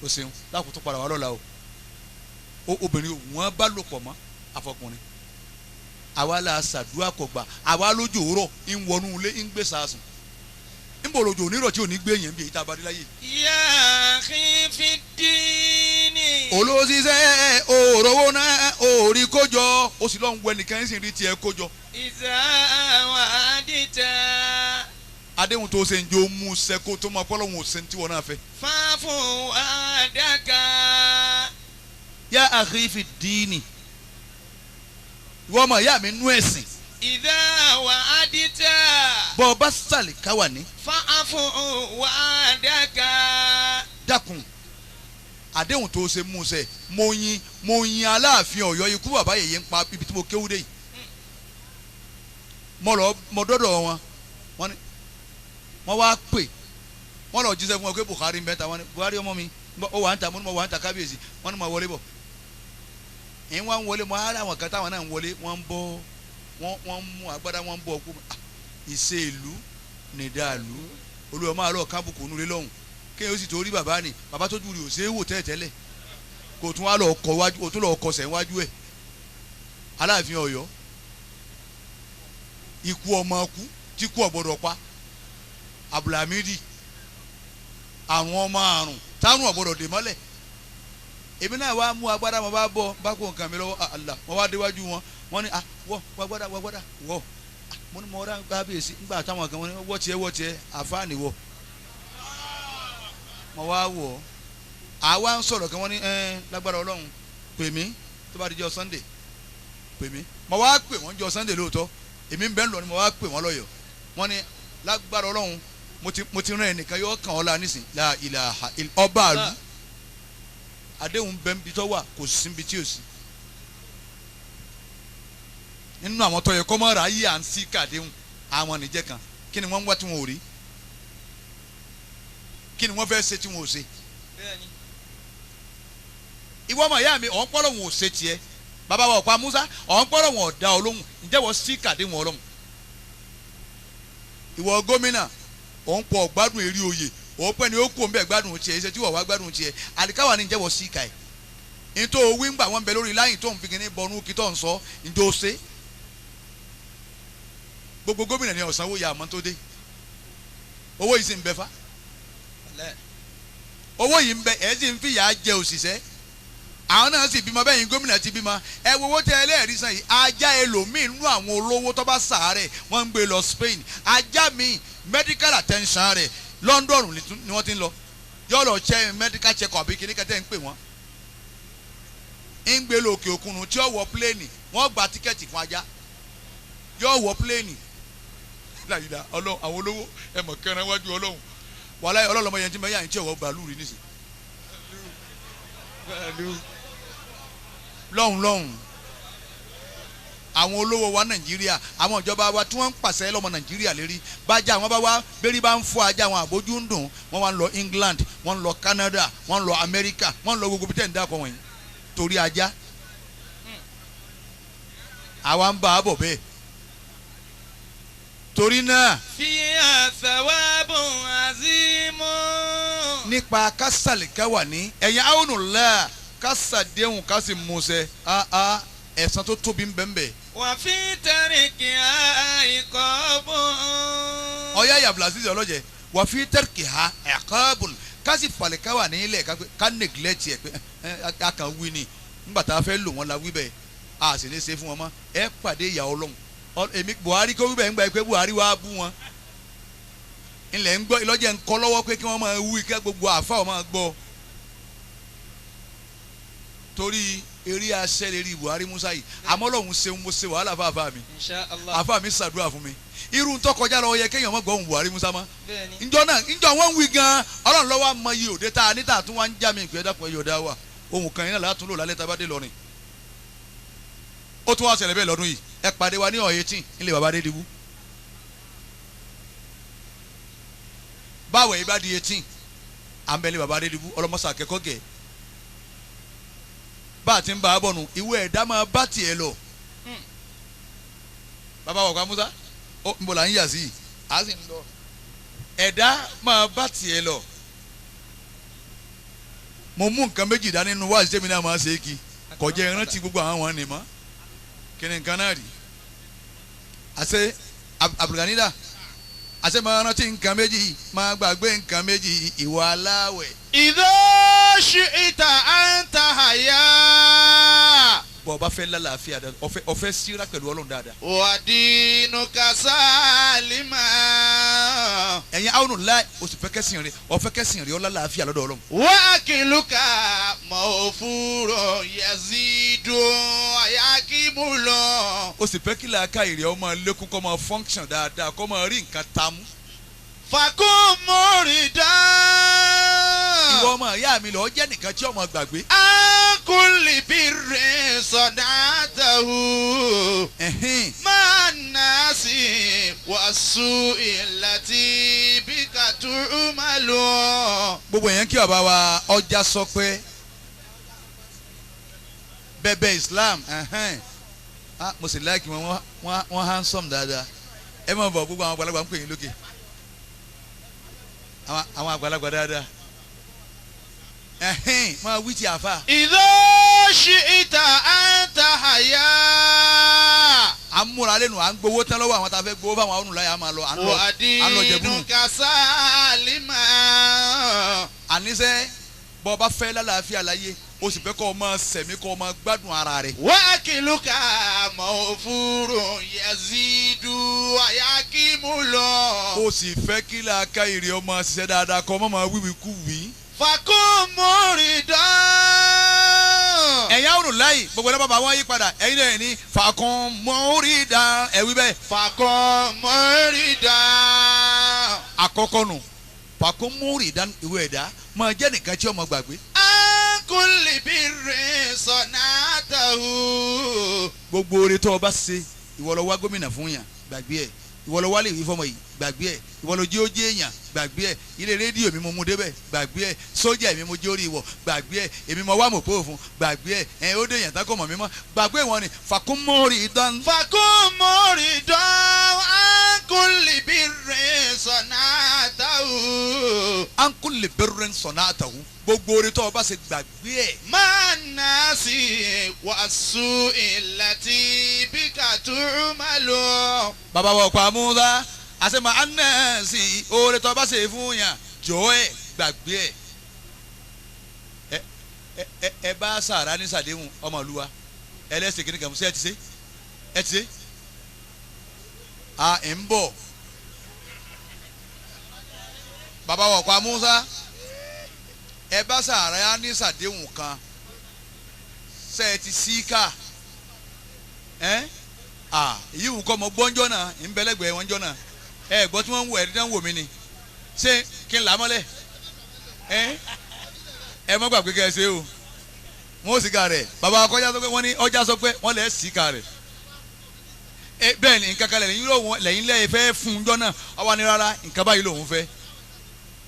o ṣeun lákòótó padà wà lọ́la o. Obìnrin wọn bá lò pọ̀ mọ́ àfọkùnrin. Àwa la ṣàdúrà kọ̀gbà àwa lójú òwúrọ̀ ń wọnú ilé ń gbé sàásùn. Ń bọ̀ lójú onírọ̀ tí ò ní gbé yẹn bí èyí tá a bá dé láyé. Ya akhi fi dini. Olóṣìṣẹ́ òrówó náà òrí kójọ ó sì lọ́n wẹ nìkan ń sì rí tiẹ̀ kójọ. Iza wa'adita. Adéhùn tó ṣe ń jẹ́ mú sẹ́kó tó máa pọ́lọ́hún ò ṣe ń tiwọ́ náà fẹ́. Fáfù àdàkà. Ya akhi fi dini. Ìwọ ọmọ ìyá mi nú ẹ̀sìn. Idha wa'adita. Bọ́ ọ bá sàlẹ̀ káwà ní. Fáfù àdàkà. Dákun àdéhùn tó ṣe mú sẹ́ mo yin Aláàfin Ọ̀yọ́ ikú bàbá yèyé ń pa ibi tí mo kéwú dé yìí. Mo lọ mo dọ́dọ̀ wọn wọ́n ní wọ́n wá pè wọ́n lọ jíṣẹ́ fún wọn pé Buhari ń bẹ ta. Wọ́n ní Buhari ọmọ mi ó wà ń ta mo ní mo wà ń ta kábíyèsí. Wọ́n ní mo wọlé bọ̀ ẹ̀yin wá ń wọlé mo ara àwọn kan táwọn náà ń wọlé wọ́n ń bọ́ wọ́n ń mú agbádá wọ́n ń bọ́ ọkú. Ìṣe ìlú nìdàlú olùwẹ̀ máa lọ kábùkù nulẹ̀ lọ́hùn kéèyàn ó sì torí bàbá ni bàbá tó júri ò ṣe é wò tẹ́lẹ̀tẹ́lẹ̀ kò tún wá lọ kọ wájú kò tún lọ kọsẹ̀ wájú ẹ̀. Aláàfin Ọ̀yọ́ ikú ọmọ kú tí kú ọ̀gbọ́dọ̀ pa. Abdulhamidi àrùn ọmọ àrùn tárùn ọ̀gbọ́dọ̀ dè mọ́lẹ̀. Èmi náà wá mú agbádá mo bá bọ̀ bá kó nǹkan mi lọ́wọ́ àlà mo wá déwájú wọn wọ́n ní wọ́ wọ́ agbádá wọ́ agbádá wọ́ mo ní mo rà kábíyèsí nígbà táwọn kan wọ́n ní wọ́ tiẹ̀ wọ́ tiẹ̀ àfáàní wọ́ mo wá wọ̀ ọ́ àwa ń sọ̀rọ̀ kan wọ́n ní lágbára Ọlọ́run pè mí tó bá di jọ́ Sunday pè mí. Mo wá pè wọ́n jọ́ Sunday lóòótọ́ èmi ń bẹ́ ń lọ ni mo wá pè wọ́n lọ́yọ̀ọ́ wọ́n ní lágbára Ọlọ́run mo ti rán ẹnìkan yóò kàn ọ́ la nísìn. La ilaha ọba àlù àdéhùn bẹ́ẹ̀ níbi tó wà kò sí níbi tí ò sí. Nínú àwọn tó yẹ kọ́ mọ́ ra yí à ń sí kàdéhùn àwọn nìjẹ́ kan kí ni wọ́n ń wá tí wọn ò rí kí ni wọ́n fẹ́ ṣe tí wọn ò ṣe. Ìwọ ọmọ ìyá mi ọ̀ ń pọ́lọ̀ wọn ò ṣe tiẹ̀ bàbá wa ọ̀pá Musa ọ̀ ń pọ́lọ̀ wọn ò dá ọ lóhùn ǹjẹ́ wọ́n sí kàdéhùn Ọlọ́hun. Ìwọ gómìnà òun pọ̀ gbádùn eré oyè òun pẹ́ ni ó kú òun bẹ́ẹ̀ gbádùn tiẹ̀ iṣẹ́ tí wọ́n wá gbádùn tiẹ̀ àlìkáwà ni ǹjẹ́ wọ́n sí ìka ẹ̀ nítorí owó ń gbà wọ́n bẹ lórí láyìn tó ń fi kíní bọnú kí tó ń sọ ǹjẹ́ ó ṣe. Gbogbo gómìnà ni ọ̀sánwó ya àmọ́ tó dé owó yìí sì ń bẹ fa owó yìí ń bẹ ẹ̀ sì ń fìyà jẹ òṣìṣẹ́ àwọn náà sì bímọ bẹ́ẹ̀ yín gómìnà ti bímọ ẹ wo owó tẹ ẹlẹ́rìí san yìí ajá ẹlòmíì nínú àwọn olówó tó bá sàárẹ̀ wọ́n ń gbé lọ Spain ajá mi medical attention rẹ̀ London ni wọ́n ti ń lọ yóò lọ check medical check up àbí kíní kẹtẹ́ ń pè wọ́n ń gbé lọ òkè òkun nù tí ó wọ pléènì wọ́n gba tíkẹ́ẹ̀tì fún ajá yóò wọ pléènì láyìlá Ọlọ́run àwọn olówó ẹ mọ̀ kẹrin wájú Ọlọ́run wàhálà Ọlọ́run ọmọ yẹn ti mọ yà ń tí ọwọ́ bàálù rí nísìn lọ́hùn lọ́hùn àwọn olówó wa Nàìjíríà àwọn ìjọba wa tí wọ́n ń pàṣẹ lọ́mọ Nàìjíríà lérí bájá àwọn bá wá bẹ́rí bá ń fọ́ ajá àwọn àbójú ń dùn wọ́n wá ń lọ England wọ́n ń lọ Canada wọ́n ń lọ America wọ́n ń lọ gbogbo bíi tẹ̀ ń dákọ̀ wọ̀nyí torí ajá àwa ń bá a bọ̀ bẹ́ẹ̀ torí náà. fi àṣàwábùn azimu. Nípa kásálìkáwà ní ẹ̀yìn àwọnùlá kásàdéhùn kásì musẹ̀ ẹ̀san tó tóbi ń bẹ ń bẹ. Wà fi tẹ̀ríkì àìkọ́bùn. Ọ̀yá yabulaziz ọlọ́jẹ̀ wà fi tẹ̀ríkì àìkọ́bùn kásì falẹ̀káwà ní ilẹ̀ ká neglect ẹ̀ pé a kàn wí ni nígbà tá a fẹ́ lò wọ́n la wí bẹ́ẹ̀ a sì ní ṣe fún wọn mọ́ ẹ pàdé ìyá Ọlọ́run. Èmi Buhari kó wí bẹ́ẹ̀ ń gbà pé Buhari wàá bú wọn ilẹ̀ ń gbọ́ ìlọ́jẹ̀ ń kọ́ lọ́wọ́ pé kí wọ́n máa wí kí gbogbo àfa ọ̀ máa gbọ́ torí eré aṣẹ́ lè rí Buhari Musa yìí àmọ́ Ọlọ́run ṣeun mo ṣe wàhálà fáfá mi àfá mi ṣàdúrà fún mi Irú tó kọjá lọ yẹ kéèyàn mọ̀ gbọ́ Buhari Musa mọ́. Njọ́ náà njọ́ wọ́n ń wí gan Ọlọ́run lọ́wọ́ àmọ́ iye òde tá a níta tún wá ń já mi ìpè dàpọ̀ iye òde wa. Ohun kan yẹn náà látún lò lálẹ́ tá a bá dé lọ́rin. Ó tún wá ṣẹlẹ̀ bẹ́ẹ̀ lọ́dún yìí. Ẹ pàdé wa ní 18 nílé bàbá Adédìbú. Báwo yìí bá di 18 à ń bẹ ní bàbá Adédìbú ọlọ́mọṣà akẹ́kọ̀ọ́ gẹ̀. Bá a ti ń bá a bọ̀ nù ìwé ẹ̀dá máa bá tiẹ̀ lọ. Bàbá wọ̀ká Musa ó ń bọ̀ là ń yà sí i á sì ń lọ. Ẹ̀dá máa bá tiẹ̀ lọ. Mo mú nǹkan méjì dání nínú wáàsí tèmi náà máa ṣe é kí kọjá ìrántí gbogbo àwọn wọn ni mọ́ kí ni nǹkan náà rí. Àṣẹ Abdulganida àṣẹ máa rántí nǹkan méjì máa gbàgbé nǹkan méjì ìwà aláwẹ̀. Idha shi'ta anta haya. Bọ̀ ọba fẹ́ lálàáfíà dáadáa ọfẹ́ síra pẹ̀lú Ọlọ́run dáadáa. Wa dinuka salima. Ẹ̀yin àwọn ọ̀nà o sì fẹ́ kẹ́sìn rẹ ọfẹ́ kẹ́sìn rẹ ọ lálàáfíà lọ́dọ̀ Ọlọ́run. Wa akiluka mawfurun yazidu ayakimulo. O sì fẹ́ kí làákàyè rẹ ó máa lékún kó máa function dáadáa kó máa rí nǹkan tamú. Fakun muridan. Ìwọ ọmọ ìyá mi lọ jẹ́ nìkan tí ọmọ gbàgbé. Kulli birrin sanatahu. Ma nasi wasu'i allati bika tu'malu. Gbogbo èèyàn kí bàbá wa ọjà sọ pé bẹ̀bẹ̀ Islam mo sì láìkí wọn wọ́n handsome dáadáa. Ẹ máa bọ̀ gbogbo àwọn àgbàlagbà ń pè yín lókè. Àwọn àgbàlagbà dáadáa. Máa wí ti àfa. Idha shi'ta anta haya. À ń múra lẹ́nu à ń gbowó tán lọ́wọ́ àwọn tá a fẹ́ gbowó fáwọn ọ̀nù láyà máa lọ à ń lọ jẹ̀bú. Wa dinuka salima. Àníṣe bọ́ ọba fẹ́ lálàáfíà láyé o sì fẹ́ kọ́ ọ máa sẹ̀mí kọ́ ọ máa gbádùn ara rẹ̀. Wa akiluka mawfurun yazidu ayakimulo. O sì fẹ́ kí làákàyè rẹ̀ ọmọ ṣiṣẹ́ dáadáa kọ́ ọ máa wíwí kú wí. Fakun muridan. Ẹ̀yin àwòrán láyì gbogbo ẹ̀rọ bàbá wọn yí padà ẹ̀yin náà ní fakun muridan ẹ̀ wí bẹ́ẹ̀. Fakun muridan. Àkọ́kọ́ nù fakun muridan ìwé ẹ̀dá máa jẹ́ nìkan tí ọmọ gbàgbé. Kulli birrin sanatahu. Gbogbo oore tó o bá ṣe ìwọ lọ wá gómìnà fún yàn gbàgbé ẹ̀ ìwọ lọ wálé ìwé fọmọ yìí gbàgbé ẹ̀ ìwọ lọ jẹ́ ó jẹ́ èèyàn gbàgbé ẹ̀ ilé rédíò mi mo mú débẹ̀ gbàgbé ẹ̀ sójà mi mo jẹ́ orí ìwọ̀ gbàgbé ẹ̀ èmi mo wá mọ̀ pé òfun gbàgbé ẹ̀ ẹ̀ ó dé èèyàn tá kò mọ̀ mímọ́ gbàgbé wọn ni fakun muridan. Fakun muridan an kulli birrin sanatahu. An kulli birrin sanatahu gbogbo oore tó o bá ṣe gbàgbé ẹ̀. Ma nasi wasu'i allati bika tu'malu. Bàbá wa ọ̀pá Musa àṣẹ ma anasi oore tó o bá ṣe fún yàn jọ ẹ gbàgbé ẹ. Ẹ bá sàrà ní sàdéhùn ọmọlúwa ẹlẹ́sìn kìnnìkan fún sí ẹ ti ṣe ẹ ti ṣe. À ń bọ̀ bàbá wa ọ̀pá Musa ẹ bá sàrà ní sàdéhùn kan ṣe ẹ ti sí ká ẹ à èyí wù kọ́ mọ gbọ́njọ́ náà ń bẹ́lẹ́gbẹ̀ẹ́ wọn jọ́ náà ẹ gbọ́ tí wọ́n ń wò ẹ̀rí náà ń wò mí ni ṣé kí n là á mọ́lẹ̀ ẹ ẹ má gbàgbé kẹ́ ẹ ṣe o wọ́n ó sì ká rẹ̀ bàbá akọ́jà sọ pé wọ́n ní ọjà sọ pé wọ́n lẹ̀ sí ká rẹ̀ ẹ bẹ́ẹ̀ ni nǹkan kan lẹ́yìn lẹ́yìn fẹ́ fún un jọ́ náà ọwọ́ ni rárá nǹkan báyìí lòun fẹ́.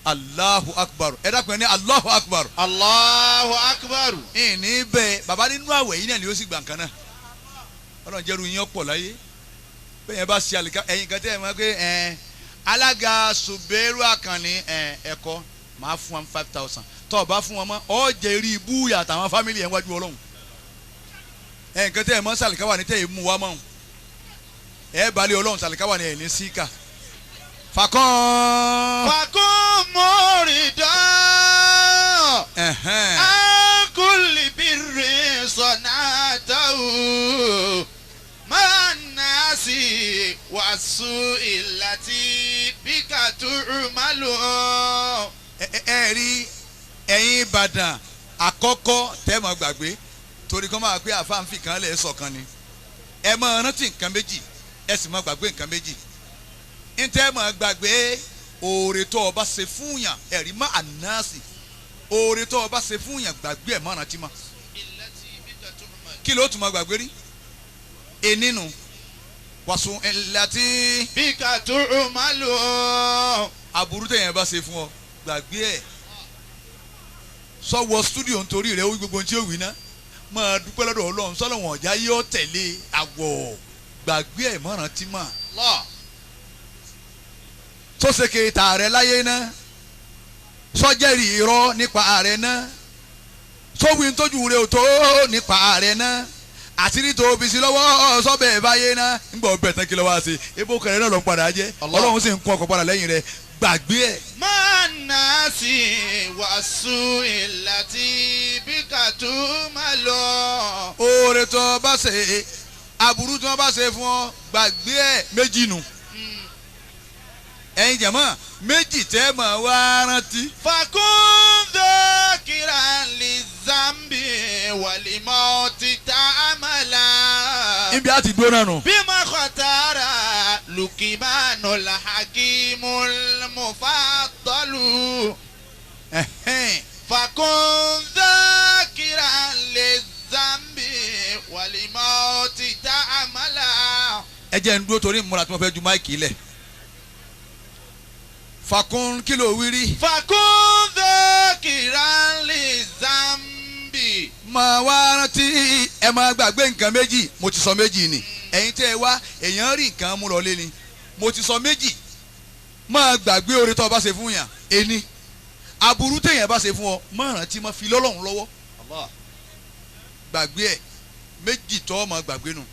Allahu Akbar ẹ dákun ẹ ní Allahu Akbar. Allahu Akbar. Ìní bẹ́ẹ̀ bàbá nínú àwẹ̀ yìí náà ni ó sì gbà nǹkan náà Ọlọ́run jẹ́rú yín ọ̀pọ̀ láyé bẹ́ẹ̀ yẹn bá ṣe àlìká ẹ̀yin kan tẹ́ ẹ̀ mọ̀ pé ẹ̀ alága Suberu Akànní ẹ̀ ẹ̀kọ́ máa fún wọn 5,000 tọ́ ọ bá fún wọn mọ́ ọ jẹ́ rí ibú yàtọ̀ àwọn fámìlì ẹ̀ wájú Ọlọ́run ẹ̀ nǹkan tẹ́ ẹ̀ mọ́ sàlìká wà ní tẹ́ ẹ̀ mú wa mọ́ ẹ̀ balẹ̀ Ọlọ́run sàlìká wà ní ẹ̀ ní síkà. Fakun. Fakun muridan. An kulli birrin sanatahu. Ma nasi wasu'i allati bika tu'malu. Ẹ rí ẹ̀yin Ìbàdàn àkọ́kọ́ tẹ́ mọ́ gbàgbé torí kọ́ máa pé àfáànfì kan lẹ̀ sọ̀kan ni. Ẹ máa rántí nǹkan méjì ẹ sì máa gbàgbé nǹkan méjì. Ntẹ́ máa gbàgbé oore tó o bá ṣe fún yàn ẹ̀rí má ànáàsì oore tó o bá ṣe fún yàn gbàgbé ẹ̀ mọ́ràn tí ma. Kí ló tún máa gbàgbé rí? Enínú wàsùn ẹ̀láti. Bíkà tó o máa lò. Aburú tẹ̀yìn bá ṣe fún ọ gbàgbé ẹ̀. Sọ wọ stúdíò nítorí rẹ̀ ó wí gbogbo ohun tí ó wí ná. Máa dúpẹ́ lọ́dọ̀ Ọlọ́run sọ́lọ́ wọn ọ̀já yóò tẹ̀lé àwọ̀ gbàgbé ẹ̀ mọ́ràn tí mà. Tó ṣe kéta rẹ láyé ná sọ́jẹ́rì irọ́ nípa ààrẹ ná sówí ntójú rẹ ò tó nípa ààrẹ ná àtìrí tó fi sí lọ́wọ́ sọ́bẹ̀ báyé ná ńgbà ọbẹ̀ tán kí ló wá sí ebó kẹrẹ náà ló ń padà jẹ́ Ọlọ́run sì ń kún ọkọ̀ padà lẹ́yìn rẹ gbàgbé ẹ̀. Máa nà sí wàásù ìlàtí bí kàtú máa lọ. Oore tó bá ṣe aburú tó bá ṣe fún ọ gbàgbé ẹ̀ méjì nù. Ẹ̀yin jẹ̀mọ́ méjì tẹ́ mọ̀ wá rántí. Fakúndé kíra lè zambi wàlímọ̀ títà àmàlà. Ibi a ti gbóná nù. Bímọ kọtara Lukimanu làhákìmù mufadalu. Fakúndé kíra lè zambi wàlímọ̀ títà àmàlà. Ẹ jẹ́ n dúró torí ìmúra tí mo fẹ́ ju máìkì lẹ̀. Fakun kí ló wí rí. Fakun dhakiran li zambi. Máa wá rántí ẹ máa gbàgbé nǹkan méjì mo ti sọ méjì ni ẹ̀yin tẹ́ ẹ wá èèyàn rí nǹkan mú lọ lé ni mo ti sọ méjì máa gbàgbé oore tó o bá ṣe fún yàn ẹni aburú téèyàn bá ṣe fún ọ máa rántí máa fi lọ́lọ́run lọ́wọ́ gbàgbé ẹ méjì tó máa gbàgbé nù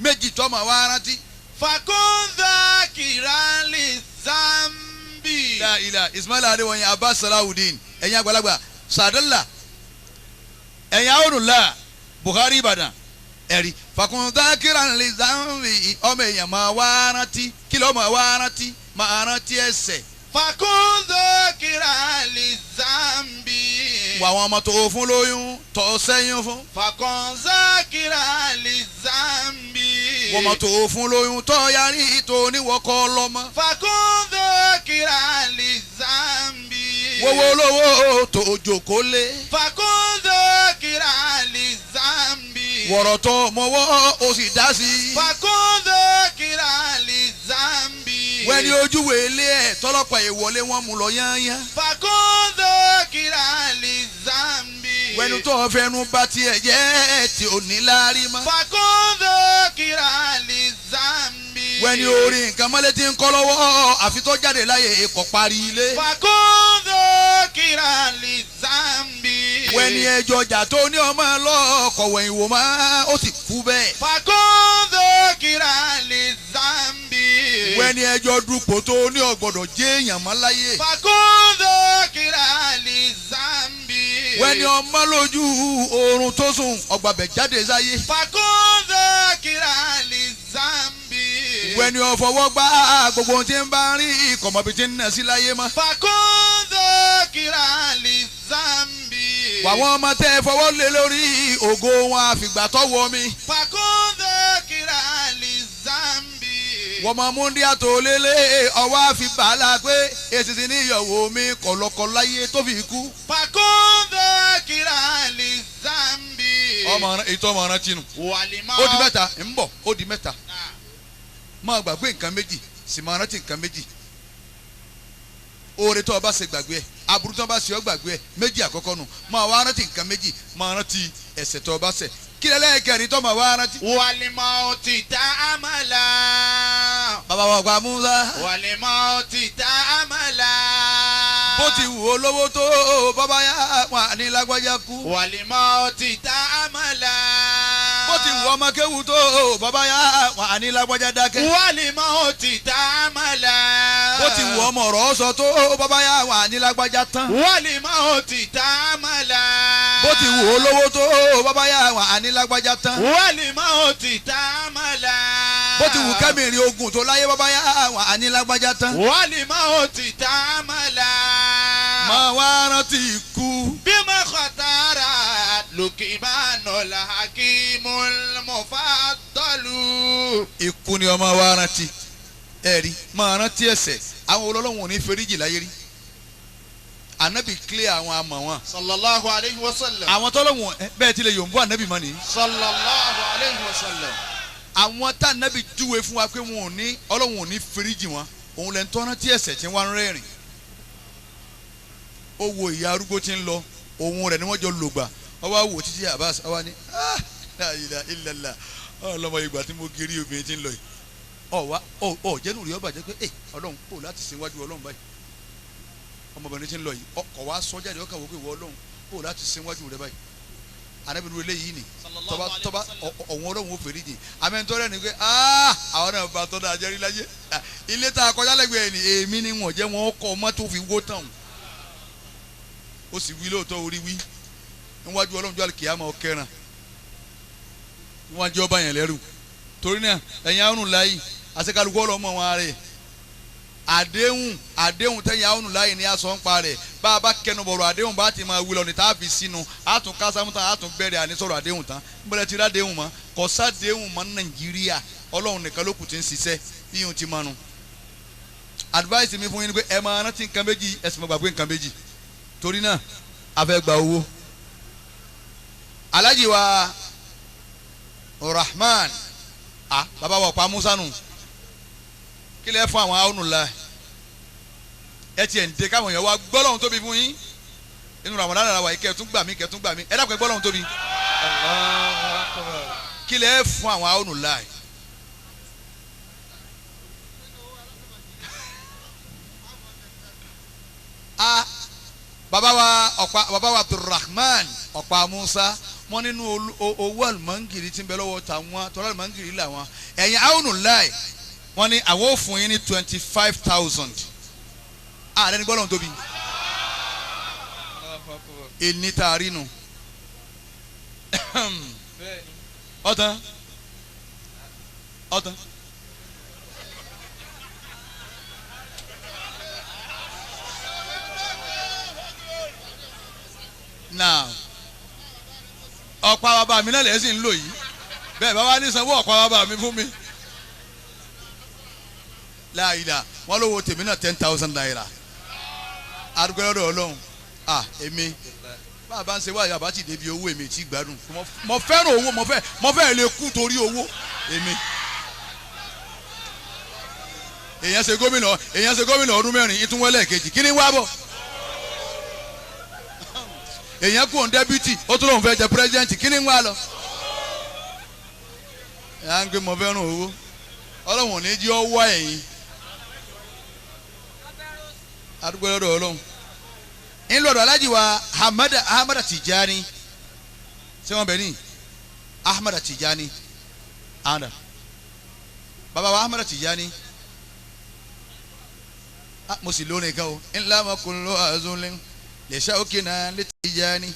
méjì tó máa wá rántí. Fakun dhakiran li zambi. La ilaha Ismail Adewoyin Abbas Salawudeen ẹ̀yin àgbàlagbà Sadala ẹ̀yin Awonula Buhari Ìbàdàn ẹ̀rí fakun dhakiran li zambi ọmọ èèyàn máa wá rántí kí ló máa wá rántí máa rántí ẹ̀ṣẹ̀. Fakun dhakiran li zambi. Wà àwọn ọmọ tó fún lóyún tó sẹ́yìn fún. Fakun dhakiran li zambi. Wọ́n mọ̀ tó fún lóyún tó yarí tó níwọ̀kọ́ lọ́mọ. Fakun dhakiran li zambi. Wọ́wọ́ lówó tó jókòó lé. Fakun dhakiran li zambi. Wọ̀rọ̀ tó mọ́wọ́ ó sì dá sí. Fakun dhakiran li zambi. Wẹ́ni ojúwe ilé ẹ̀ tọ́lọ́pàá ìwọlé wọn mú lọ yányán. Fakun dhakiran li zambi. Wẹ́ni tó fẹnu bá tiẹ̀ jẹ́ tí ò ní láárí mọ́. Fakun dhakiran li zambi. Wẹ́ni orin nǹkan mọ́lẹ́ tí ń kọ́ lọ́wọ́ àfi tó jáde láyé ikọ̀ parí ilé. Fakun dhakiran li zambi. Wẹ́ni ẹjọ́ ọjà tó ní ọmọ lọ́kọ̀wé ìwò máa ó sì kú bẹ́ẹ̀. Fakun dhakiran li zambi. Wẹ́ni ẹjọ́ dupò tó ní ọ̀gbọ́dọ̀ jẹ́ èèyàn mọ́ láyé. Fakun dhakiran li zambi. Wẹ́ni ọmọ lójú oorun tó sùn ọgbàbẹ̀ jáde sáyé. Fakun dhakiran li zambi. Wẹ́ni ọ̀fọwọ́ gbá gbogbo ohun tí ń bá rí ìkọ̀mọ̀bí tí ń nà sí láyé mọ́. Fakun dhakiran li zambi. Wàwọn ọmọ tẹ́ ẹ fọwọ́ lé lórí ògo wọn àfìgbà tọ́wọ́ mi. Fakun dhakiran li zambi. Wọ́n mọ múndíá tó lélẹ̀ ọwọ́ àfi bàálà pé èsìsì ní ìyọ̀wò mi kọ̀lọ̀kọ̀ láyé tó fi kú. Fakun dhakiran li zambi. Ọmọ ètò ọmọ ọ̀ràn tinú. Wàlímọ́. Ó di mẹ́ta ń bọ̀ ó di mẹ́ta. Máa gbàgbé nǹkan méjì sì máa rántí nǹkan méjì. Oore tó o bá ṣe gbàgbé ẹ aburú tó o bá ṣe ọ gbàgbé ẹ méjì àkọ́kọ́ nù máa wá rántí nǹkan méjì máa rántí ẹ̀ṣẹ̀ tó o bá ṣẹ̀ kí lẹ́lẹ́kẹ̀rin tó máa wá rántí. Wàlímọ́ ti ta àmàlà. Bàbá wa gba Musa. Wàlímọ́ ti ta àmàlà. Bó ti wù ó lówó tó bàbá yá wà ní lágbájá kú. Wàlímọ́ ti ta àmàlà. Bó ti wù ọmọ kéwù tó bàbá yá wà ní lágbájá dákẹ́. Wàlímọ́ ti ta àmàlà. Bó ti wù ọmọ ọ̀rọ̀ sọ tó bàbá yá wà ní lágbájá tán. Wàlímọ́ ti ta àmàlà. Bó ti wù ó lówó tó bàbá yá wà ní lágbájá tán. Wàlímọ́ ti ta àmàlà. Bó ti wù kẹ́mìrì ogun tó láyé bàbá yá wà ní lágbájá tán. Wàlímọ́ ti ta àmàlà. Máa wá rántí ikú. Bímọ kọtara Lukimanu làhákìmù mufadalu. Ikú ni ọmọ wa rántí. Ẹ̀rí máa rántí ẹ̀ṣẹ̀ àwọn olólùwọ̀n ò ní feríjì láyé rí. Ànábì clear àwọn amọ̀ wọn. Sallallahu alayhi wa sallam. Àwọn tọ́lọ́wọ̀n bẹ́ẹ̀ tilẹ̀ yòǹbó ànábì mọ́ ni. Sallallahu alayhi wa sallam. Àwọn tá ànábì júwe fún wa pé wọn ò ní ọlọ́wọ̀n ò ní feríjì wọn òun lẹ́nu tó rántí ẹ̀ṣẹ̀ tí wọ́n ń rẹ́rìn. Ó wo ìyá arúgbó tí ń lọ òun rẹ̀ ni wọ́n jọ lògbà ọwọ́ wò títí Abbas ọwọ́ ni ah la ilaha illallah ọlọ́mọ ìgbà tí mo gírí obìnrin tí ń lọ yìí ọ̀wá ọ̀ jẹ́nu rí ọba jẹ́ pé ẹ ọlọ́run kò láti sin wájú ọlọ́run báyìí ọmọbìnrin tí ń lọ yìí ọkọ̀ wa sọ jáde ọkọ̀ wò pé ìwọ ọlọ́run kò láti sin wájú rẹ báyìí anábìnrin eléyìí ni tọba tọba ọ̀hún ọlọ́run ò fèrè jìn amẹ́ntọ́rẹ́ ni pé àwọn náà bá tọ́ da jẹ́rí láyé ilé tá a kọjá lẹ́gbẹ̀ẹ́ ni èmi ni wọ́n jẹ́ wọn kọ́ mọ́tò fi wó tán ó sì wí lóòótọ́ orí wí níwájú ọlọ́run jọ́ àlùkìyámà ọ̀kẹ́ràn níwájú ọba yẹn lẹ́rù torí náà ẹ̀yin àrùn láyì àṣekálukú ọlọ́mọ wọn rẹ̀ àdéhùn àdéhùn tẹ̀yìn àrùn láyì ní aṣọ ń pa rẹ̀ bá a bá kẹnu bọ̀rọ̀ àdéhùn bá ti máa wí lọ ní tá a fi sínú àtún kásámú tán àtún bẹ̀rẹ̀ àní sọ̀rọ̀ àdéhùn tán nbẹ̀rẹ̀ ti rádéhùn mọ́ kò sádéhùn mọ́ Nàìjíríà ọlọ́run nìkan ló kù ti ń ṣiṣẹ́ yíyún ti mánu. Advice mi fún yín ni pé ẹ máa rántí nǹkan méjì ẹ sì máa gbàgbé nǹkan méjì torí náà a fẹ́ gba owó. Alhaji wa Rahman ah baba wa pa Musa nù kí lẹ fún àwọn ahọ́nù la ẹ tiẹ̀ ń de káwọn èèyàn wa gbọ́lọ́hún tóbi fún yín inú Ramadan la wà yìí kẹtún gbà mí kẹtún gbà mí ẹ dàpọ̀ gbọ́lọ́hún tóbi kí lẹ fún àwọn ahọ́nù la yìí. Ah baba wa ọ̀pá baba wa Abdulrahman ọ̀pá Musa wọn nínú owó àlùmọ́ngìrì tí ń bẹ lọ́wọ́ tàwọn tọ́lá àlùmọ́ngìrì làwọn ẹ̀yìn ahọ́nù láì wọ́n ní àwọn ò fún yín ní 25,000 ààrẹ ní gbọ́dọ̀ tóbi ẹni tá a rí nu ọ̀tán ọ̀tán. Now ọ̀pá bàbá mi náà lẹ́sìn ń lò yìí bẹ́ẹ̀ bá wá ní sanwó ọ̀pá bàbá mi fún mi láàyè wọn lówó tèmi náà 10,000 naira arúgbó lọ́dọ̀ ọlọ́run à èmi bàbá ń ṣe wáyà bá ti débi owó èmi ti gbádùn mo fẹ́ràn owó mo fẹ́ lè kú torí owó èmi. Èèyàn ṣe gómìnà ọdún mẹ́rin ìtúwọ́lẹ̀ kejì kí ni wá bọ̀ èèyàn kú òun dẹ́bìtì ó tún lóun fẹ́ jẹ pírẹ́sidẹ́ǹtì kí ni wá lọ. Ẹ̀ á ń gbé mo fẹ́ràn owó ọlọ́run ò ní jí ọ wá ẹ̀yìn adúgbò lọ́dọ̀ ọlọ́run ńlọdọ̀ alájí wa Ahmada Tijani ṣé wọ́n bẹ̀ ní Ahmada Tijani ahmada bàbá wa Ahmada Tijani mo sì lónìí kan o ńlá makunlo azulin lè ṣe òkè náà lè Tijani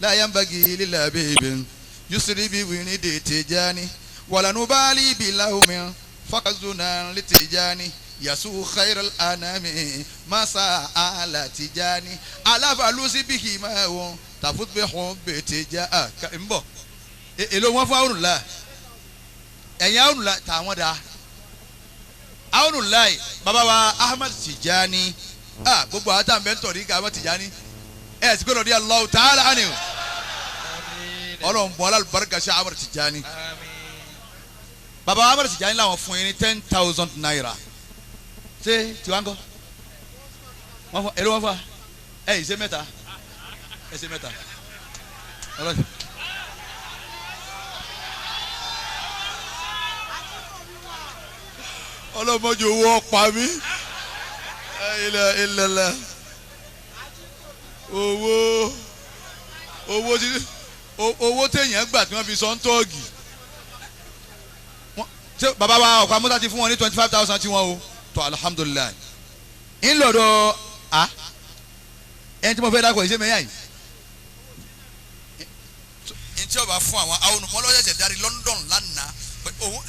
láyé ń bagi lílà bèbè yusuri bí wìrì dè Tijani wàlánú báàlì bí láwùmí fakazuna lè Tijani yasu khairal anami masa ala Tijani alafalusi bihi ma wọn tafutbihun bẹ tija n bọ èlò wọn fún awurula ẹ̀yin awurula tàwọn da awurula yìí baba wa Ahmad Tijani gbogbo àwọn táwọn bẹ ń tọ̀rí ká Ahmad Tijani ẹ̀ sì gbọ́dọ̀ di Allahu ta'ala anhu Ọlọ́run bọ́ alálùbáríkà ṣe Ahmad Tijani baba wa Ahmad Tijani làwọn fún yín ní 10,000 naira ṣé tiwa ń kọ́ wọ́n fọ èrò wọ́n fọ ẹ ṣe mẹ́ta ẹ ṣe mẹ́ta ọlọ́sẹ̀. Ọlọ́mọdé owó ọ̀pá mi ilẹ̀ ilẹ̀lẹ̀ owó owó tí owó téèyàn gbà tí wọ́n fi sọ ń tọ́ọ̀gì ṣé bàbá wa ọ̀pá mọ́tà ti fún wọn ní 25,000 tí wọ́n o tọ́ alhamdulilayi ńlọdọ̀ a ẹni tí mo fẹ́ dákọ̀ ìṣe mẹ́yà yìí. Ntí ọba fún àwọn àwọn ọlọ́sẹ̀sẹ̀ darí London lánàá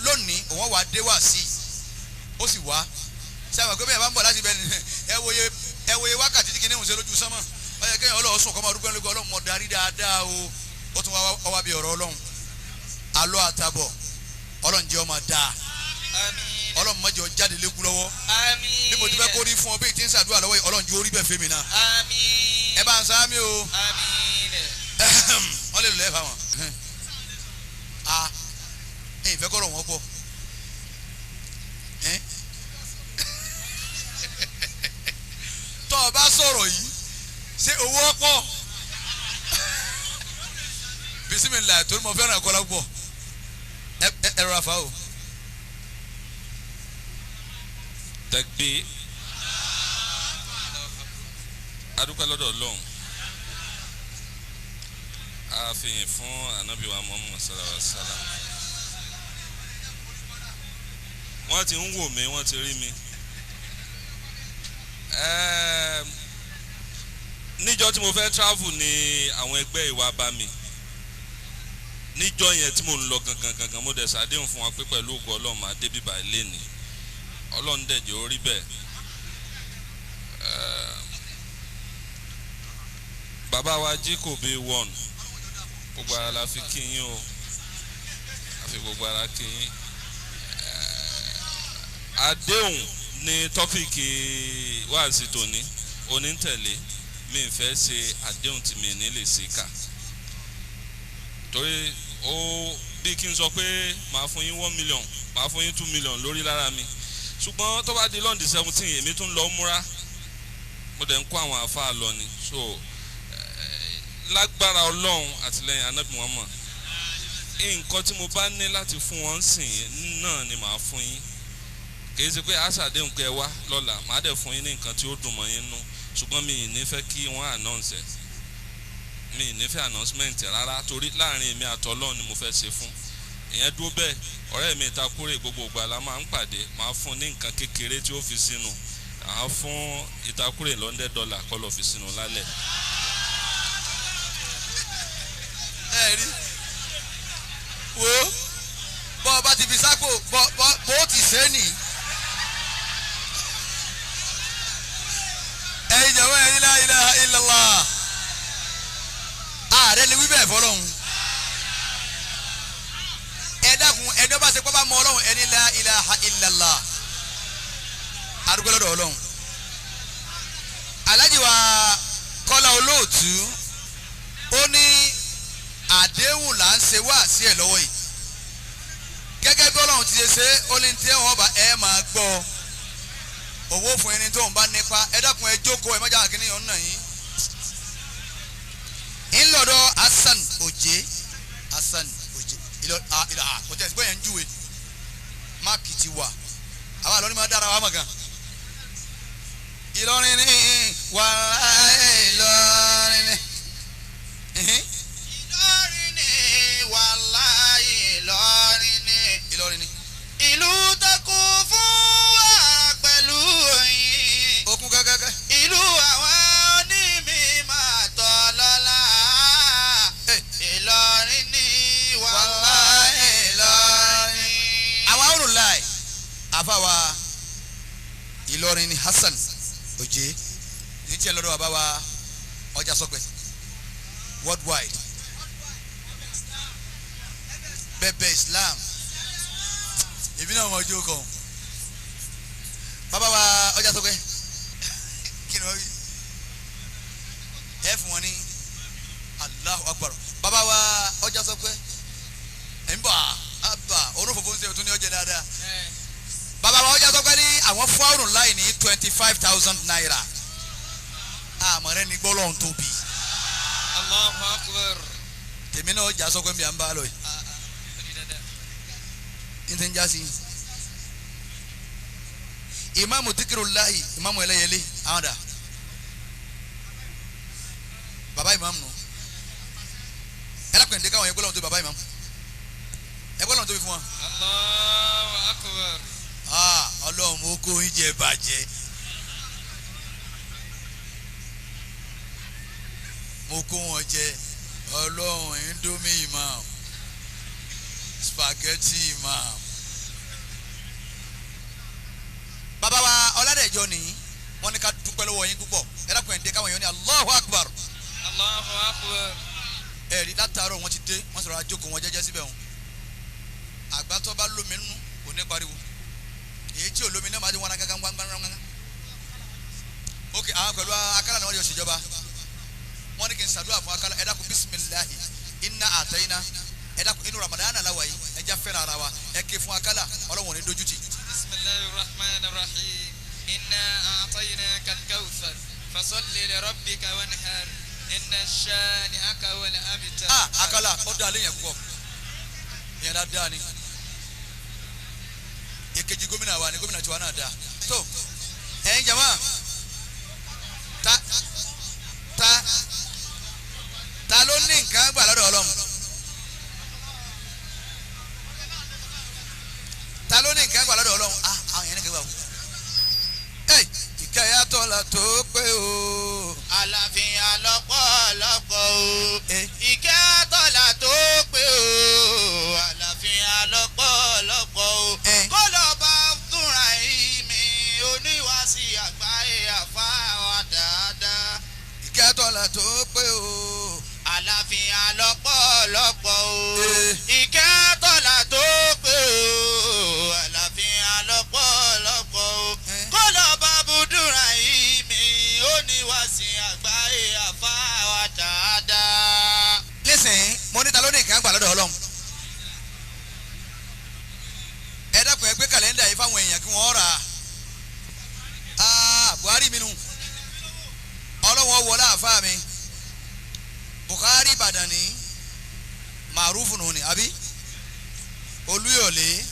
lónìí òun wà dé wá sí i ó sì wá sábà pé bẹ́ẹ̀ bá ń bọ̀ láti bẹ́ẹ̀ ni ẹ wòye wákàtí tí kìnìún ṣe lójú sánmọ̀ ó yẹ kéèyàn ọlọ́ọ̀ sùn kọ́ máa dúpẹ́ lóko ọlọ́run mọ̀ darí dáadáa o ó tún wá bí ọ̀rọ̀ ọlọ́run alọ́ àtàbọ̀ ọlọ́run jẹ́ ọmọ dáa Ọlọ́run má jẹ́ ó jáde lékú lọ́wọ́. Àmín. Bí mo ti fẹ́ kó rí fún ọ bí tí ń ṣàdúrà lọ́wọ́ yìí, Ọlọ́run jẹ́ orí bẹ́ẹ̀ fẹ́mi náà. Àmín. Ẹ bá ń sáámi o. Àmín. Wọ́n lè lò ẹ́ fáwọn. A ẹ̀ ìfẹ́ kọ́rọ̀ wọn pọ̀. Tọ́ ọ bá sọ̀rọ̀ yìí ṣé owó ọ̀pọ̀? Bisimilayi torí mo fẹ́ràn ẹ̀kọ́ lápọ̀. Ẹ rọra fa o. Tẹgbẹ́ adúpẹ́ lọ́dọ̀ Ọlọ́run, a fìyìn fún Ànábì wa Muhammad sallallahu alaihi wasallam. Wọ́n ti ń wò mí, wọ́n ti rí mi. Níjọ́ tí mo fẹ́ travel ni àwọn ẹgbẹ́ ìwà bá mi. Níjọ́ yẹn tí mo ń lọ gangan gangan, mo dẹ̀ ṣàdéhùn fún wa pé pẹ̀lú ògo Ọlọ́run máa dé bíbá ilé ni. Ọlọ́run dẹ̀ jẹ́ ó rí bẹ́ẹ̀. Bàbá wa Jíkòbí one, gbogbo ara la fi kí yín o, a fi gbogbo ara kí yín. Àdéhùn ní tọ́pìkì wáàsí tòní onítẹ̀lé. Mi ì fẹ́ ṣe àdéhùn tí mi ní lè ṣe kà, torí ó bí kí n sọ pé màá fún yín 1 million, màá fún yín 2 million lórí lára mi. Ṣùgbọ́n tó bá di lọ́ndì 17, èmi tún lọ múra, mo dẹ̀ ń kó àwọn àfáà lọ ni. So lágbára Ọlọ́run àtìlẹ́yìn Ànábì Muhammad, nǹkan tí mo bá ní láti fún wọn sìn náà ni màá fún yín. Kì í ṣe pé àṣàdéhùn pé ẹ wá lọ́la, màá dẹ̀ fún yín ní nǹkan tí ó dùn mọ́ yín nú. Ṣùgbọ́n mi ì ní fẹ́ kí wọ́n announce ẹ̀, mi ì ní fẹ́ announcement rárá, torí láàrin èmi àtọlọ́run ni mo fẹ́ ṣe fún. Ìyẹn dúró bẹ́ẹ̀. Ọ̀rẹ́ mi Ìtakúrè, gbogbo ìgbà la máa ń pàdé, màá fún ní nǹkan kékeré tí ó fi sínú. À fún Ìtakúrè $100 kọ́ lọ́ọ́ fi sínú lálẹ́. Ẹ rí wo, bọ́ ọ bá ti fi sápò bọ́ bó ti ṣe é nìyí. Ẹ̀yin jọ̀wọ́ ẹ̀yin la ilaha illallah. Ààrẹ ni wí bẹ́ẹ̀ fọlọ́hún. Ẹ dákun, ẹni ọba ṣe pápá mọ Ọlọ́run, ẹni la ilaha illallah. Arúgbó lọ́dọ̀ Ọlọ́run. Alhaji wa Kọ́lá Olóòtú ó ní àdéhùn là ń ṣe wá sí ẹ̀ lọ́wọ́ yìí. Gẹ́gẹ́ bí Ọlọ́run ti ṣe ṣe, ó ní tí wọ́n bá ẹ máa gbọ́ owó fún ẹni tó ń bá nípa. Ẹ dákun, ẹ jókòó, ẹ má jà kíní ọ̀nà yín. Ńlọdọ̀ Hasan Oje, Hasan Oje ìlọ ìlọ kò tẹ̀ sí pé yẹn ń júwe máàkì ti wà, àwa àlọ́ ni máa dára wa mọ̀ gan. Ìlọrin ní wàhálà, Ìlọrin ní. Ìlọrin ní wàláhì, Ìlọrin ní. Ìlọrin ní. Ìlú tó kún fún wàrà pẹ̀lú oyin. Okun kẹ́kẹ́kẹ́. Ìlú àwọn onímọ̀ àtọ̀lọ́lá. Ìlọrin ní wàláhì, Ìlọrin. Àwa ò rò láì àfàwà Ìlọrin ní Hasan Oje ní tiẹ̀ lọ́dọ̀ bàbá wa ọjà sọpẹ́ worldwide bẹ́ẹ̀ Islam èmi náà wọ́n jó kan bàbá wa ọjà sọpẹ́ kí ni wọ́n wí ẹ fún wọn ní Allahu Akbar. Bàbá wa ọjà sọpẹ́ ẹ̀ ń bọ̀ àbà orúfòfò ń ṣe òtún ní ọjà dáadáa. Bàbá wa ọjà sọpẹ́ ní àwọn fáwọn láì ní 25,000 naira. Àmọ́ rẹ ní gbọ́lọ́hún tóbi. Allahu Akbar. Tèmi náà ọjà sọpẹ́ mi à ń bá a lọ yìí. N tẹ́ ń já sí. Ìmáàmù Dhikrullahi, ìmáàmù ẹlẹ́yẹlé, àwọn dà. Bàbá ìmáàmù nù. Ẹ dákun ẹ̀ káwọn yẹn gbọ́lọ́hún tóbi bàbá ìmáàmù. Ẹ gbọ́lọ́hún tóbi fún wa. Allahu Akbar. Ọlọ́run mo kó oúnjẹ bàjẹ́. Mo kó wọn jẹ. Ọlọ́run indomie imam, spaghetti imam. Bàbá wa Ọládẹ̀jọ ní wọ́n ní ká dúpẹ́ lọ́wọ́ yín púpọ̀. Ẹ dákun ẹ̀ ń dé káwọn èèyàn ní Allahu Akbar. Allahu Akbar. Ẹ̀rí látàárọ̀ wọ́n ti dé, wọ́n sọ̀rọ̀ àjókòó wọn jẹ́jẹ́ síbẹ̀ wọn. Àgbà tó bá lómi nínú kò ní pariwo. Èyí tí olómi náà máa di wọn gángan gángan gángan. Ok, àwọn pẹ̀lú Akálà ni wọ́n jọ ṣèjọba. Wọ́n ní kí n ṣàdúrà fún Akálà. Ẹ dákun bisimilahi inna àtẹ̀yìnà. Ẹ dákun inú Ramadan la wà yìí. Ẹ já fẹ́ràn ara wa. Ẹ ké fún Akálà, Ọlọ́run ò ní dójú tì. Bismillahir Rahmanir Rahim. Inna a'tainaka al-kawthar. Fasalli li rabbika wanhar. Inna shani'aka wal abtar. Ah, Akálà, ó dá alẹ́ yẹn púpọ̀. Ìyẹn dáadáa ni. Èkejì gómìnà wa ni gómìnà tiwa náà dáa. Tó ẹ̀yin jama, ta ta ta ló ní nǹkan gbà lọ́dọ̀ Ọlọ́run? Ta ló ní nǹkan gbà lọ́dọ̀ Ọlọ́run? Ah, àwọn yẹn ní nǹkan gbà wò. Ẹ ìkẹyà tọ́lá tó pé o. Àlàáfíà lọ́pọ̀lọpọ̀ o. Ìkẹ́ tọ́lá tó pé o. Àlàáfíà lọ́pọ̀lọpọ̀ o. Kó lọ bá túnra ìmí oníwàásí àgbáyé àfáwà dáadáa. Ìkẹ́ tọ́lá tó pé o. Àlàáfíà lọ́pọ̀lọpọ̀ o. Ìkẹ́ tọ́lá tó pé o. Àlàáfíà lọ́pọ̀lọpọ̀ o. Kó lọ bá búdúrà ìmí oníwàásí àgbáyé àfáwà dáadáa. Listen, mo ní ta ló ní nǹkan gbà lọ́dọ̀ Ọlọ́run. Ẹ dákun, ẹ gbé kàlẹ́ndà yìí fáwọn èèyàn kí wọ́n rà á. Buhari mi nu Ọlọ́run wọlé àfa mi. Buhari Ìbàdàn ní Màrúfù nù ní àbí Olúyọ̀lé.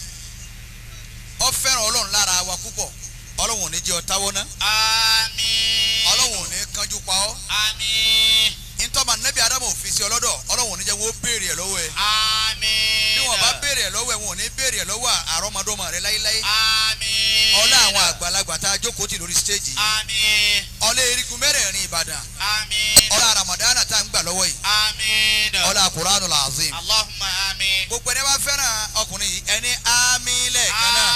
Ó fẹ́ràn Ọlọ́run lára wa púpọ̀. Ọlọ́run ò ní jẹ́ ọ táwọ́ ná. Àmín. Ọlọ́run ò ní kánjú pa ọ́. Àmín. Ntọ́ba nẹ́bí Adamu fi sí ọlọ́dọ̀, Ọlọ́run ò ní jẹ́ wọ́n béèrè ẹ̀ lọ́wọ́ ẹ̀. Àmín. Bí wọ́n bá béèrè ẹ̀ lọ́wọ́ ẹ̀, wọn ò ní béèrè ẹ̀ lọ́wọ́ àrọ́mọdọ́mọ rẹ láéláé. Àmín. Ọlá àwọn àgbàlagbà tá a jókòó tì lórí stéèjì yìí. Àmín. Ọlá erigun mẹ́rẹ̀ẹ̀rin Ìbàdàn. Àmín. Ọlá Ramadana tá a ń gbà lọ́wọ́ yìí. Àmín. Ọlá Kuranu Lazim. Allahumma àmín. Gbogbo ẹni bá fẹ́ràn ọkùnrin yìí, ẹni àmín lẹ́ẹ̀kan náà.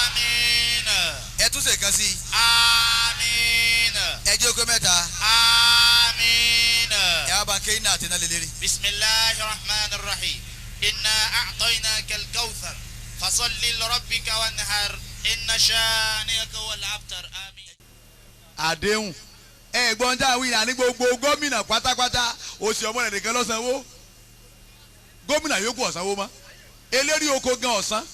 Àmín. Ẹ tún ṣe kan sí i. Àmín. Ẹ jẹ́ okó mẹ́ta. Àmín. Ẹ wá bá ń ké iná àti iná lélẹ́rì. Bismillahir Rahmanir Rahim. Inna a'tainaka al-kawthar. Fasalli li rabbika wanhar. Inna shani'aka wal abtar. Àmín. Àdéhùn ẹ̀gbọ́n tá a wí ní gbogbo gómìnà pátápátá, òsì ọmọ rẹ̀ nìkan lọ́sànwó. Gómìnà yòókù ọ̀sánwó mọ́. Eléri oko gan ọ̀sán.